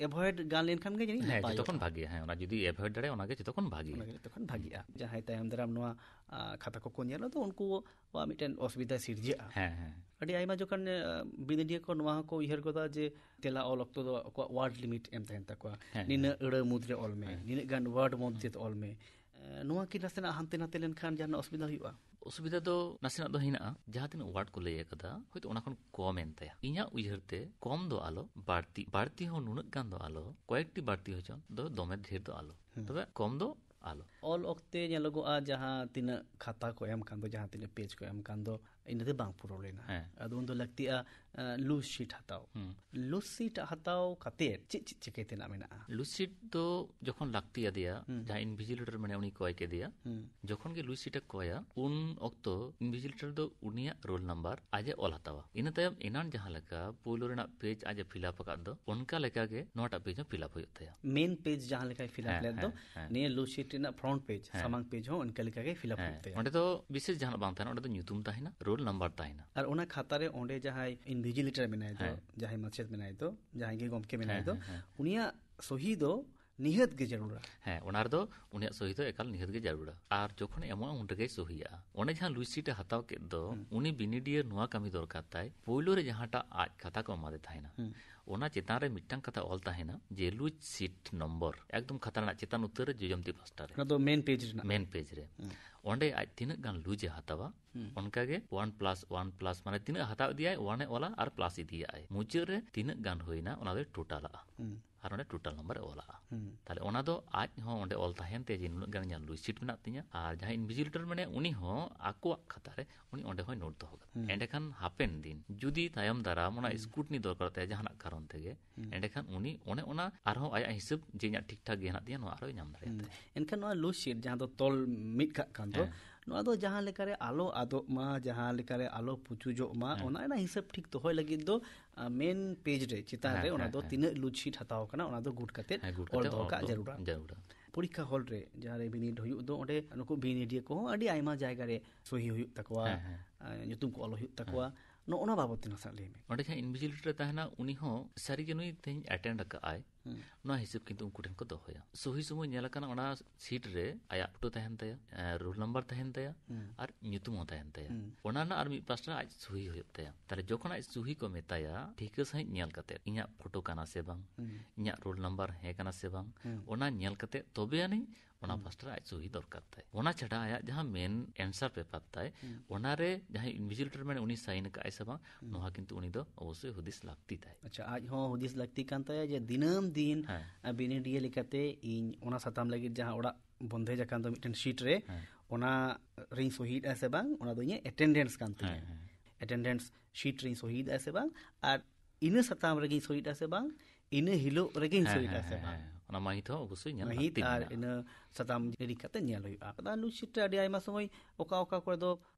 ᱮᱵᱷᱚᱭᱮᱰ ᱜᱟᱱ ᱞᱮᱱᱠᱷᱟᱱ ᱜᱮ ᱡᱟᱹᱱᱤᱡ ᱦᱮᱸ, ᱱᱟᱯᱟᱭᱚᱜᱼᱟ᱾ ᱡᱚᱛᱚ ᱠᱷᱚᱱ ᱵᱷᱟᱜᱮᱭᱟ᱾ ᱦᱮᱸ, ᱚᱱᱟ ᱡᱩᱫᱤ ᱮᱵᱷᱚᱭᱮᱰ ᱫᱟᱲᱮᱭᱟᱜᱼᱟ, ᱚᱱᱟ ᱜᱮ ᱡᱚᱛᱚ ᱠᱷᱚᱱ ᱵᱷᱟᱜᱮᱭᱟ᱾ ᱚᱱᱟ ᱜᱮ ᱡᱚᱛᱚ ᱠᱷᱚᱱ ᱵᱷᱟᱜᱮᱜᱼᱟ᱾ ᱡᱟᱦᱟᱸᱭ ᱛᱟᱭᱚᱢ ᱫᱟᱨᱟᱢ ᱱᱚᱣᱟ, ᱟ, ᱠᱷᱟᱛᱟ ᱠᱚᱠᱚ ᱧᱮᱞᱟ, ᱛᱚ ᱩᱱᱠᱩᱣᱟᱜ ᱢᱤᱫᱴᱮᱱ ᱚᱥᱩᱵᱤᱫᱷᱟ ᱥᱤᱨᱡᱟᱹᱜᱼᱟ᱾ ᱦᱮᱸ, ᱦᱮᱸ᱾ ᱟᱹᱰᱤ ᱟᱭᱢᱟ ᱡᱚᱠᱷᱚᱱ, ᱟ, ᱵᱤᱱᱤᱰᱤᱭᱟᱹ ᱠᱚ ᱱᱚᱣᱟ ᱦᱚᱸᱠᱚ ᱩᱭᱦᱟᱹᱨ ᱜᱚᱫᱟ ᱡᱮ ᱛᱮᱞᱟ ᱚᱞ ᱚᱠᱛᱚ ᱫᱚ ᱟᱠᱚᱣᱟᱜ ᱣᱟᱨᱰ ᱞᱤᱢᱤᱴ ᱮᱢ ᱛᱟᱦᱮᱱ ᱛᱟᱠᱚᱣᱟ᱾ ᱦᱮᱸ, ᱱᱤᱱᱟᱹᱜ ᱦᱮᱸ᱾ ᱟᱹᱲᱟᱹ ᱢᱩᱫᱽ ᱨᱮ ᱚᱞ ᱢᱮ, ᱦᱮᱸ᱾ ᱱᱤᱱᱟᱹᱜ ᱜᱟᱱ ᱣᱟᱨᱰ ᱢᱚᱫᱽᱫᱷᱮ ᱛᱮ ᱚᱞ ᱢᱮ᱾ ᱮ, ᱱᱚᱣᱟ ᱠᱤ ᱱᱟᱥᱮᱱᱟᱜ ᱦᱟᱱᱛᱮ ᱱᱟᱛᱮ ᱞᱮᱱᱠᱷᱟᱱ ᱡᱟᱦᱟᱱᱟᱜ ᱚᱥᱩᱵᱤᱫᱷᱟ ᱦᱩᱭᱩᱜᱼᱟ? ᱚᱥᱩᱵᱤᱫᱷᱟ ᱫᱚ ᱱᱟᱥᱮᱱᱟᱜ ᱫᱚ ᱦᱮᱱᱟᱜᱼᱟ᱾ ᱡᱟᱦᱟᱸ ᱛᱤᱱᱟᱹᱜ ᱣᱟᱨᱰ ᱠᱚ ᱞᱟᱹᱭ ᱟᱠᱟᱫᱟ, ᱦᱚᱭᱛᱳ ᱚᱱᱟ ᱠᱷᱚᱱ ᱠᱚᱢ ᱮᱱ ᱛᱟᱭᱟ᱾ ᱤᱧᱟᱹᱜ ᱩᱭᱦᱟᱹᱨ ᱛᱮ ᱠᱚᱢ ᱫᱚ ᱟᱞᱚ, ᱵᱟᱹᱲᱛᱤ, ᱵᱟᱹᱲᱛᱤ ᱦᱚᱸ ᱱᱩᱱᱟᱹᱜ ᱜᱟᱱ ᱫᱚ ᱟᱞᱚ, ᱠᱚᱭᱮᱠᱴᱤ ᱵᱟᱹᱲᱛᱤ ᱦᱚᱪᱚᱱ, ᱫᱚ ᱫᱚᱢᱮ ᱰᱷᱮᱨ ᱫᱚ ᱟᱞᱚ᱾ ᱦᱩᱸ᱾ ᱛᱚᱵᱮ ᱠᱚᱢ ᱫᱚ ᱟᱞᱚ᱾ ᱚᱞ ᱚᱠᱛᱮ ᱧᱮᱞᱚᱜᱚᱜᱼᱟ, ᱡᱟᱦᱟᱸ ᱛᱤᱱᱟᱹᱜ ᱠᱷᱟᱛᱟ ᱠᱚ ᱮᱢ ᱠᱟᱱ ᱫᱚ, ᱡᱟᱦᱟᱸ ᱛᱤᱱᱟᱹᱜ ᱯᱮᱡᱽ ᱠᱚ ᱮᱢ ᱠᱟᱱ ᱫᱚ, ᱤᱱᱟᱹᱛᱮ ᱵᱟᱝ ᱯᱩᱨᱟᱹᱣ ᱞᱮᱱᱟ᱾ ᱦᱮᱸ᱾ ᱟᱫᱚ ᱩᱱᱫᱚ ᱞᱟᱹᱠᱛᱤᱜᱼᱟ, ᱮ, ᱞᱩᱡᱽ ᱥᱤᱴ ᱦᱟᱛᱟᱣ᱾ ᱦᱩᱸ᱾ ᱞᱩᱡᱽ ᱥᱤᱴ ᱦᱟᱛᱟᱣ ᱠᱟᱛᱮ ᱪᱮᱫ ᱪᱮᱫ ᱪᱤᱠᱟᱹᱭ ᱛᱮᱱᱟᱜ ᱢᱮᱱᱟᱜᱼᱟ? ᱞᱩᱡᱽ ᱥᱤᱴ ᱫᱚ ᱡᱚᱠᱷᱚᱱ ᱞᱟᱹᱠᱛᱤ ᱟᱫᱮᱭᱟ, ᱦᱩᱸ᱾ ᱡᱟᱦᱟᱸ ᱤᱱᱵᱷᱤᱡᱤᱞᱮᱴᱚᱨ ᱢᱮᱱᱟᱭᱟ, ᱩᱱᱤ ᱠᱚᱭ ᱠᱮᱫᱮᱭᱟ᱾ ᱦᱩᱸ᱾ ᱡᱚᱠᱷᱚᱱ ᱜᱮ ᱞᱩᱡᱽ ᱥᱤᱴ ᱮ ᱠᱚᱭᱟ, ᱩᱱ ᱚᱠᱛᱚ ᱤᱱᱵᱷᱤᱡᱤᱞᱮᱴᱚᱨ ᱫᱚ ᱩᱱᱤᱭᱟᱜ ᱨᱳᱞ ᱱᱟᱢᱵᱟᱨ ᱟᱡ ᱮ ᱚᱞ ᱦᱟᱛᱟᱣᱟ᱾ ᱤᱱᱟᱹ ᱛᱟᱭᱚᱢ ᱮᱱᱟᱱ ᱡᱟᱦᱟᱸ ᱞᱮᱠᱟ ᱯᱳᱭᱞᱳ ᱨᱮᱱᱟᱜ ᱯᱮᱡᱽ ᱟᱡ ᱮ ᱯᱷᱤᱞᱟᱯ ᱟᱠᱟᱫ ᱫᱚ, ᱚᱱᱠᱟ ᱞᱮᱠᱟ ᱜᱮ ᱱᱚᱣᱟᱴᱟᱜ ᱯᱮᱡᱽ ᱦᱚᱸ ᱯᱷᱤᱞᱟᱯ ᱦᱩᱭᱩᱜ ᱛᱟᱭᱟ᱾ ᱢᱮᱱ ᱯᱮᱡᱽ ᱡᱟᱦᱟᱸ ᱞᱮᱠᱟᱭ ᱯᱷᱤᱞᱟᱯ ᱦᱮᱸ, ᱞᱮᱫ ᱫᱚ, ᱦᱮᱸ, ᱦᱮᱸ᱾ ᱱᱤᱭᱟᱹ ᱞᱩᱡᱽ ᱥᱤᱴ ᱨᱮᱱᱟᱜ ᱯᱷᱨᱚᱱᱴ ᱯᱮᱡᱽ, ᱦᱮᱸ᱾ ᱥᱟᱢᱟᱝ ᱯᱮᱡᱽ ᱦᱚᱸ ᱚᱱᱠᱟ ᱞᱮᱠᱟ ᱜᱮ ᱯᱷᱤᱞᱟᱯ ᱦᱮᱸ, ᱦᱩᱭᱩᱜ ᱛᱟᱭᱟ᱾ ᱚᱸᱰᱮ ᱫᱚ ᱵᱤᱥᱮᱥ ᱡᱟᱦᱟᱱᱟᱜ ᱵᱟᱝ ᱛᱟᱦᱮᱱᱟ, ᱚᱸᱰᱮ ᱫᱚ ᱧᱩᱛᱩᱢ ᱛᱟᱦᱮᱱᱟ, ᱨᱳᱞ ᱱᱟᱢᱵᱟᱨ ᱛᱟᱦᱮᱱᱟ᱾ ᱟᱨ ᱚᱱᱟ ᱠᱷᱟᱛᱟ ᱨᱮ ᱚᱸᱰᱮ ᱡᱟᱦᱟᱸᱭ ᱤᱱᱵᱷᱤᱡᱤᱞᱮᱴᱚᱨ ᱢᱮᱱᱟᱭ ᱫᱚ, ᱦᱮᱸ᱾ ᱡᱟᱦᱟᱸᱭ ᱢᱟᱪᱮᱫ ᱢᱮᱱᱟᱭ ᱫᱚ, ᱡᱟᱦᱟᱸᱭ ᱜᱮ ᱜᱚᱢᱠᱮ ᱢᱮᱱᱟᱭ ᱦᱮᱸ, ᱫᱚ, ᱦᱮᱸ, ᱦᱮᱸ᱾ ᱩᱱᱤᱭᱟᱜ ᱥᱚᱦᱤ ᱫᱚ ᱱᱤᱦᱟᱹᱛ ᱜᱮ ᱡᱟᱹᱨᱩᱲᱟ᱾ ᱦᱮᱸ, ᱚᱱᱟ ᱨᱮᱫᱚ ᱩᱱᱤᱭᱟᱜ ᱥᱚᱦᱤ ᱫᱚ ᱮᱠᱟᱞ ᱱᱤᱦᱟᱹᱛ ᱜᱮ ᱡᱟᱹᱨᱩᱲᱟ᱾ ᱟᱨ ᱡᱚᱠᱷᱚᱱᱮ ᱮᱢᱚᱜᱼᱟ, ᱩᱱ ᱨᱮᱜᱮᱭ ᱥᱚᱦᱤᱭᱟᱜᱼᱟ᱾ ᱚᱱᱮ ᱡᱟᱦᱟᱸ ᱞᱩᱡᱽ ᱥᱤᱴ ᱮ ᱦᱟᱛᱟᱣ ᱠᱮᱫ ᱫᱚ, ᱦᱩᱸ᱾ ᱩᱱᱤ ᱵᱤᱱᱤᱰᱤᱭᱟᱹ ᱱᱚᱣᱟ ᱠᱟᱹᱢᱤ ᱫᱚᱨᱠᱟᱨ ᱛᱟᱭ, ᱯᱳᱭᱞᱳ ᱨᱮ ᱡᱟᱦᱟᱸᱴᱟᱜ ᱟᱡ ᱠᱷᱟᱛᱟ ᱠᱚ ᱮᱢᱟᱫᱮ ᱛᱟᱦᱮᱱᱟ, ᱦᱩᱸ᱾ ᱚᱱᱟ ᱪᱮᱛᱟᱱ ᱨᱮ ᱢᱤᱫᱴᱟᱝ ᱠᱟᱛᱷᱟ ᱚᱞ ᱛᱟᱦᱮᱱᱟ ᱡᱮ ᱞᱩᱡᱽ ᱥᱤᱴ ᱱᱚᱢᱵᱚᱨ, ᱮᱠᱫᱚᱢ ᱠᱷᱟᱛᱟ ᱨᱮᱱᱟᱜ ᱪᱮᱛᱟᱱ ᱩᱛᱟᱹᱨ ᱨᱮ ᱡᱚᱡᱚᱢᱛᱤ ᱯᱟᱥᱴᱟ ᱨᱮ᱾ ᱚᱱᱟ ᱫᱚ ᱢᱮᱱ ᱯᱮᱡᱽ ᱨᱮᱱᱟᱜ᱾ ᱢᱮᱱ ᱯᱮᱡᱽ ᱨᱮ᱾ ᱦᱩᱸ᱾ ᱚᱸᱰᱮ ᱟᱡ ᱛᱤᱱᱟᱹᱜ ᱜᱟᱱ ᱞᱩᱡᱽ ᱮ ᱦᱟᱛᱟᱣᱟ, ᱦᱩᱸ᱾ ᱚᱱᱠᱟ ᱜᱮ ᱚᱣᱟᱱ ᱯᱞᱟᱥ ᱚᱣᱟᱱ ᱯᱞᱟᱥ, ᱢᱟᱱᱮ ᱛᱤᱱᱟᱹᱜ ᱦᱟᱛᱟᱣ ᱤᱫᱤᱭᱟᱭ, ᱚᱣᱟᱱ ᱮ ᱚᱞᱟ ᱟᱨ ᱯᱞᱟᱥ ᱤᱫᱤᱭᱟᱜᱼᱟᱭ᱾ ᱢᱩᱪᱟᱹᱫ ᱨᱮ ᱛᱤᱱᱟᱹᱜ ᱜᱟᱱ ᱦᱩᱭᱱᱟ, ᱚᱱᱟ ᱫᱚᱭ ᱴᱳᱴᱟᱞᱟᱜᱼᱟ᱾ ᱦᱩᱸ᱾ ᱟᱨ ᱚᱸᱰᱮ ᱴᱳᱴᱟᱞ ᱱᱟᱢᱵᱟᱨ ᱮ ᱚᱞᱟᱜᱼᱟ᱾ ᱦᱩᱸ᱾ ᱛᱟᱦᱞᱮ ᱚᱱᱟ ᱫᱚ ᱟᱡ ᱦᱚᱸ ᱚᱸᱰᱮ ᱚᱞ ᱛᱟᱦᱮᱱ ᱛᱟᱭᱟ ᱡᱮ ᱱᱩᱱᱟᱹᱜ ᱜᱟᱱ ᱤᱧᱟᱹᱜ ᱞᱩᱡᱽ ᱥᱤᱴ ᱢᱮᱱᱟᱜ ᱛᱤᱧᱟ, ᱟᱨ ᱡᱟᱦᱟᱸᱭ ᱤᱱᱵᱷᱤᱡᱤᱞᱮᱴᱚᱨ ᱢᱮᱱᱟᱭᱟ, ᱩᱱᱤ ᱦᱚᱸ ᱟᱠᱚᱣᱟᱜ ᱠᱷᱟᱛᱟ ᱨᱮ ᱩᱱᱤ ᱚᱸᱰᱮ ᱦᱚᱸᱭ ᱱᱳᱴ ᱫᱚᱦᱚ ᱠᱟᱫᱟ᱾ ᱦᱩᱸ᱾ ᱮᱸᱰᱮᱠᱷᱟᱱ ᱦᱟᱯᱮᱱ ᱫᱤᱱ ᱡᱩᱫᱤ ᱛᱟᱭᱚᱢ ᱫᱟᱨᱟᱢ ᱚᱱᱟ ᱦᱩᱸ᱾ ᱥᱠᱨᱩᱴᱤᱱᱤ ᱫᱚᱨᱠᱟᱨ ᱛᱟᱭᱟ ᱡᱟᱦᱟᱱᱟᱜ ᱠᱟᱨᱚᱱ ᱛᱮᱜᱮ, ᱦᱩᱸ᱾ ᱮᱸᱰᱮᱠᱷᱟᱱ ᱩᱱᱤ ᱚᱱᱮ ᱚᱱᱟ ᱟᱨᱦᱚᱸ ᱟᱭᱟᱜ ᱦᱤᱥᱟᱹᱵ ᱡᱮ ᱤᱧᱟᱹᱜ ᱴᱷᱤᱠ ᱴᱷᱟᱠ ᱜᱮ ᱦᱮᱱᱟᱜ ᱛᱤᱧᱟ, ᱱᱚᱣᱟ ᱟᱨᱦᱚᱸᱭ ᱧᱟᱢ ᱫᱟᱲᱮᱭᱟᱜ ᱦᱩᱸ᱾ ᱛᱟᱭᱟ᱾ ᱮᱱᱠᱷᱟᱱ ᱱᱚᱣᱟ ᱞᱩᱡᱽ ᱥᱤᱴ ᱡᱟᱦᱟᱸ ᱫᱚ ᱛᱚᱞ ᱢᱤᱫ ᱠᱟᱜ ᱠᱟᱱ ᱫᱚ, ᱦᱮᱸ᱾ ᱱᱚᱣᱟ ᱫᱚ ᱡᱟᱦᱟᱸ ᱞᱮᱠᱟᱨᱮ ᱟᱞᱚ ᱟᱫᱚᱜ ᱢᱟ, ᱡᱟᱦᱟᱸ ᱞᱮᱠᱟᱨᱮ ᱟᱞᱚ ᱯᱩᱪᱩᱡᱚᱜ ᱢᱟ, ᱦᱮᱸ᱾ ᱚᱱᱟ ᱨᱮᱱᱟᱜ ᱦᱤᱥᱟᱹᱵ ᱴᱷᱤᱠ ᱫᱚᱦᱚᱭ ᱞᱟᱹᱜᱤᱫ ᱫᱚ, ᱟ, ᱢᱮᱱ ᱯᱮᱡᱽ ᱨᱮ ᱪᱮᱛᱟᱱ ᱦᱮᱸ, ᱨᱮ ᱚᱱᱟ ᱦᱮᱸ, ᱫᱚ ᱦᱮᱸ᱾ ᱛᱤᱱᱟᱹᱜ ᱞᱩᱡᱽ ᱥᱤᱴ ᱦᱟᱛᱟᱣ ᱠᱟᱱᱟ, ᱚᱱᱟ ᱫᱚ ᱜᱩᱰ ᱠᱟᱛᱮ ᱦᱮᱸ, ᱜᱩᱰ ᱚᱞ ᱠᱟᱛᱮ ᱫᱚᱦᱚ ᱚᱞ ᱠᱟᱜ ᱫᱚ ᱡᱟᱹᱨᱩᱲᱟ᱾ ᱡᱟᱹᱨᱩᱲᱟ᱾ ᱯᱚᱨᱤᱠᱠᱷᱟ ᱦᱚᱞ ᱨᱮ ᱡᱟᱦᱟᱸ ᱨᱮ ᱵᱤᱱᱤᱰ ᱦᱩᱭᱩᱜ ᱫᱚ, ᱚᱸᱰᱮ ᱱᱩᱠᱩ ᱵᱤᱱᱤᱰᱤᱭᱟᱹ ᱠᱚᱦᱚᱸ ᱟᱹᱰᱤ ᱟᱭᱢᱟ ᱡᱟᱭᱜᱟ ᱨᱮ ᱥᱚᱦᱤ ᱦᱩᱭᱩᱜ ᱛᱟᱠᱚᱣᱟ, ᱦᱮᱸ, ᱦᱮᱸ᱾ ᱟ, ᱧᱩᱛᱩᱢ ᱠᱚ ᱚᱞ ᱦᱩᱭᱩᱜ ᱛᱟᱠᱚᱣᱟ᱾ ᱦᱮᱸ᱾ ᱱᱚᱜᱼᱚ ᱱᱚᱣᱟ ᱵᱟᱵᱚᱛ ᱛᱮ ᱱᱟᱥᱮᱱᱟᱜ ᱞᱟᱹᱭ ᱢᱮ᱾ ᱚᱸᱰᱮ ᱡᱟᱦᱟᱸ ᱤᱱᱵᱷᱤᱡᱤᱞᱮᱴᱚᱨ ᱮ ᱛᱟᱦᱮᱱᱟ, ᱩᱱᱤ ᱦᱚᱸ ᱥᱟᱹᱨᱤᱜᱮ ᱱᱩᱭ ᱛᱮᱦᱮᱧ ᱮᱴᱮᱱᱰ ᱟᱠᱟᱫ ᱟᱭ, ᱦᱩᱸ᱾ ᱱᱚᱣᱟ ᱦᱤᱥᱟᱹᱵ ᱠᱤᱱᱛᱩ ᱩᱱᱠᱩ ᱴᱷᱮᱱ ᱠᱚ ᱫᱚᱦᱚᱭᱟ᱾ ᱥᱚᱦᱤ ᱥᱚᱢᱚᱭ ᱧᱮᱞ ᱟᱠᱟᱱᱟ, ᱚᱱᱟ ᱥᱤᱴ ᱨᱮ ᱟᱭᱟᱜ ᱯᱷᱳᱴᱳ ᱛᱟᱦᱮᱱ ᱛᱟᱭᱟ, ᱮ, ᱨᱳᱞ ᱱᱟᱢᱵᱟᱨ ᱛᱟᱦᱮᱱ ᱛᱟᱭᱟ, ᱦᱩᱸ᱾ ᱟᱨ ᱧᱩᱛᱩᱢ ᱦᱚᱸ ᱛᱟᱦᱮᱱ ᱛᱟᱭᱟ᱾ ᱦᱩᱸ᱾ ᱚᱱᱟ ᱨᱮᱱᱟᱜ ᱟᱨ ᱢᱤᱫ ᱯᱟᱥᱴᱟ ᱨᱮ ᱟᱡ ᱥᱚᱦᱤ ᱦᱩᱭᱩᱜ ᱛᱟᱭᱟ᱾ ᱛᱟᱦᱞᱮ ᱡᱚᱠᱷᱚᱱ ᱟᱡ ᱥᱚᱦᱤ ᱠᱚ ᱢᱮᱛᱟᱭᱟ, ᱴᱷᱤᱠᱟᱹ ᱥᱟᱺᱦᱤᱡ ᱧᱮᱞ ᱠᱟᱛᱮ, ᱤᱧᱟᱹᱜ ᱯᱷᱳᱴᱳ ᱠᱟᱱᱟ ᱥᱮ ᱵᱟᱝ, ᱦᱩᱸ᱾ ᱤᱧᱟᱹᱜ ᱨᱳᱞ ᱱᱟᱢᱵᱟᱨ ᱦᱮᱸ ᱠᱟᱱᱟ ᱥᱮ ᱵᱟᱝ, ᱦᱩᱸ᱾ ᱚᱱᱟ ᱧᱮᱞ ᱠᱟᱛᱮ ᱛᱚᱵᱮ ᱟᱹᱱᱤᱡ ᱚᱱᱟ ᱦᱩᱸ᱾ ᱯᱟᱥᱴᱟ ᱨᱮ ᱟᱡ ᱥᱚᱦᱤ ᱫᱚᱨᱠᱟᱨ ᱛᱟᱭ᱾ ᱚᱱᱟ ᱪᱷᱟᱰᱟ ᱟᱭᱟᱜ ᱡᱟᱦᱟᱸ ᱢᱮᱱ ᱮᱱᱥᱟᱨ ᱯᱮᱯᱟᱨ ᱛᱟᱭ, ᱦᱩᱸ᱾ ᱚᱱᱟ ᱨᱮ ᱡᱟᱦᱟᱸᱭ ᱤᱱᱵᱷᱤᱡᱤᱞᱮᱴᱚᱨ ᱢᱮᱱᱟᱭ, ᱩᱱᱤ ᱥᱟᱭᱤᱱ ᱟᱠᱟᱫ ᱟᱭ ᱥᱮ ᱵᱟᱝ, ᱦᱩᱸ᱾ ᱱᱚᱣᱟ ᱠᱤᱱᱛᱩ ᱩᱱᱤ ᱫᱚ ᱚᱵᱚᱥᱥᱳᱭ ᱦᱩᱫᱤᱥ ᱞᱟᱹᱠᱛᱤ ᱛᱟᱭ᱾ ᱟᱪᱪᱷᱟ, ᱟᱡ ᱦᱚᱸ ᱦᱩᱫᱤᱥ ᱞᱟᱹᱠᱛᱤ ᱠᱟᱱ ᱛᱟᱭᱟ ᱡᱮ ᱫᱤᱱᱟᱹᱢ ᱫᱤᱱ, ᱦᱮᱸ᱾ ᱟ, ᱵᱤᱱᱤᱰᱤᱭᱟᱹ ᱞᱮᱠᱟᱛᱮ ᱤᱧ ᱚᱱᱟ ᱥᱟᱛᱟᱢ ᱞᱟᱹᱜᱤᱫ ᱡᱟᱦᱟᱸ ᱚᱲᱟᱜ ᱵᱚᱱᱫᱷᱮᱡᱽ ᱟᱠᱟᱱ ᱫᱚ ᱢᱤᱫᱴᱮᱱ ᱥᱤᱴ ᱨᱮ, ᱦᱮᱸ᱾ ᱚᱱᱟ ᱨᱮᱧ ᱥᱚᱦᱤᱭᱮᱫᱼᱟ ᱥᱮ ᱵᱟᱝ, ᱚᱱᱟ ᱫᱚ ᱤᱧᱟᱹᱜ ᱮᱴᱮᱱᱰᱮᱱᱥ ᱠᱟᱱ ᱛᱤᱧᱟᱹ᱾ ᱦᱮᱸ, ᱦᱮᱸ᱾ ᱮᱴᱮᱱᱰᱮᱱᱥ ᱥᱤᱴ ᱨᱮᱧ ᱥᱚᱦᱤᱭᱮᱫᱼᱟ ᱥᱮ ᱵᱟᱝ, ᱟᱨ ᱤᱱᱟᱹ ᱥᱟᱛᱟᱢ ᱨᱮᱜᱮᱧ ᱥᱚᱦᱤᱭᱮᱫᱼᱟ ᱥᱮ ᱵᱟᱝ, ᱤᱱᱟᱹ ᱦᱤᱞᱳᱜ ᱨᱮᱜᱮᱧ ᱦᱮᱸ, ᱥᱚᱦᱤᱭᱮᱫᱼᱟ ᱦᱮᱸ, ᱥᱮ ᱦᱮᱸ, ᱵᱟᱝ᱾ ᱦᱮᱸ᱾ ᱚᱱᱟ ᱢᱟᱹᱦᱤᱛ ᱦᱚᱸ ᱚᱵᱚᱥᱥᱳᱭ ᱧᱮᱞ ᱢᱟᱹᱦᱤᱛ ᱞᱟᱹᱠᱛᱤ ᱟᱨ ᱢᱮᱱᱟᱜᱼᱟ᱾ ᱤᱱᱟᱹ ᱥᱟᱛᱟᱢ ᱤᱫᱤ ᱠᱟᱛᱮ ᱧᱮᱞ ᱦᱩᱭᱩᱜᱼᱟ᱾ ᱟᱫᱚ ᱞᱩᱡᱽ ᱥᱤᱴ ᱨᱮ ᱟᱹᱰᱤ ᱟᱭᱢᱟ ᱥᱚᱢᱚᱭ ᱚᱠᱟ ᱚᱠᱟ ᱠᱚᱨᱮ ᱫᱚ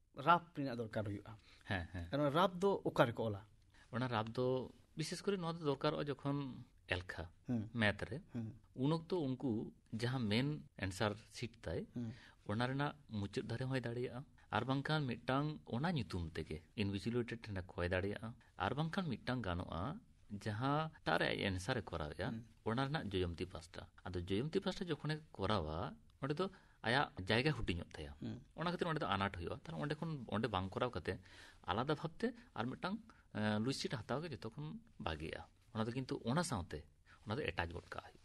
ᱨᱟᱯ ᱨᱮᱱᱟᱜ ᱫᱚᱨᱠᱟᱨ ᱦᱩᱭᱩᱜᱼᱟ᱾ ᱦᱮᱸ, ᱦᱮᱸ᱾ ᱟᱨ ᱚᱱᱟ ᱨᱟᱯ ᱫᱚ ᱚᱠᱟ ᱨᱮᱠᱚ ᱚᱞᱟ? ᱚᱱᱟ ᱨᱟᱯ ᱫᱚ ᱵᱤᱥᱮᱥ ᱠᱚᱨᱮ ᱱᱚᱣᱟ ᱫᱚ ᱫᱚᱨᱠᱟᱨᱚᱜᱼᱟ ᱡᱚᱠᱷᱚᱱ ᱮᱞᱠᱷᱟ, ᱦᱩᱸ᱾ ᱢᱮᱛᱷ ᱨᱮ, ᱦᱩᱸ᱾ ᱩᱱ ᱚᱠᱛᱚ ᱩᱱᱠᱩ ᱡᱟᱦᱟᱸ ᱢᱮᱱ ᱮᱱᱥᱟᱨ ᱥᱤᱴ ᱛᱟᱭ, ᱦᱩᱸ᱾ ᱚᱱᱟ ᱨᱮᱱᱟᱜ ᱢᱩᱪᱟᱹᱫ ᱫᱷᱟᱨᱮ ᱦᱚᱸᱭ ᱫᱟᱲᱮᱭᱟᱜᱼᱟ, ᱟᱨ ᱵᱟᱝᱠᱷᱟᱱ ᱢᱤᱫᱴᱟᱝ ᱚᱱᱟ ᱧᱩᱛᱩᱢ ᱛᱮᱜᱮ ᱤᱱᱵᱷᱤᱡᱤᱞᱮᱴᱚᱨ ᱴᱷᱮᱱᱮ ᱠᱚᱭ ᱫᱟᱲᱮᱭᱟᱜᱼᱟ, ᱟᱨ ᱵᱟᱝᱠᱷᱟᱱ ᱢᱤᱫᱴᱟᱝ ᱜᱟᱱᱚᱜᱼᱟ, ᱡᱟᱦᱟᱸᱴᱟᱜ ᱨᱮ ᱟᱡ answer ᱮ ᱠᱚᱨᱟᱣᱮᱫᱼᱟ, ᱦᱩᱸ᱾ ᱚᱱᱟ ᱨᱮᱱᱟᱜ ᱡᱚᱭᱚᱢᱛᱤ ᱯᱟᱥᱴᱟ᱾ ᱟᱫᱚ ᱡᱚᱭᱚᱢᱛᱤ ᱯᱟᱥᱴᱟ ᱡᱚᱠᱷᱚᱱᱮ ᱠᱚᱨᱟᱣᱟ, ᱚᱸᱰᱮ ᱫᱚ ᱟᱭᱟᱜ ᱡᱟᱭᱜᱟ ᱦᱩᱰᱤᱧᱚᱜ ᱛᱟᱭᱟ᱾ ᱦᱩᱸ᱾ ᱚᱱᱟ ᱠᱷᱟᱹᱛᱤᱨ ᱚᱸᱰᱮ ᱫᱚ ᱟᱱᱟᱴ ᱦᱩᱭᱩᱜᱼᱟ᱾ ᱛᱟᱦᱞᱮ ᱚᱸᱰᱮ ᱠᱷᱚᱱ, ᱚᱸᱰᱮ ᱵᱟᱝ ᱠᱚᱨᱟᱣ ᱠᱟᱛᱮ ᱟᱞᱟᱫᱟ ᱵᱷᱟᱵᱽᱛᱮ ᱟᱨ ᱢᱤᱫᱴᱟᱝ, ᱮ, ᱞᱩᱡ ᱥᱤᱴ ᱦᱟᱛᱟᱣ ᱜᱮ ᱡᱚᱛᱚ ᱠᱷᱚᱱ ᱵᱷᱟᱜᱮᱜᱼᱟ᱾ ᱚᱱᱟ ᱫᱚ ᱠᱤᱱᱛᱩ ᱚᱱᱟ ᱥᱟᱶᱛᱮ ᱚᱱᱟ ᱫᱚ ᱮᱴᱟᱪ ᱜᱚᱫ ᱠᱟᱜ ᱦᱩᱭᱩᱜᱼᱟ᱾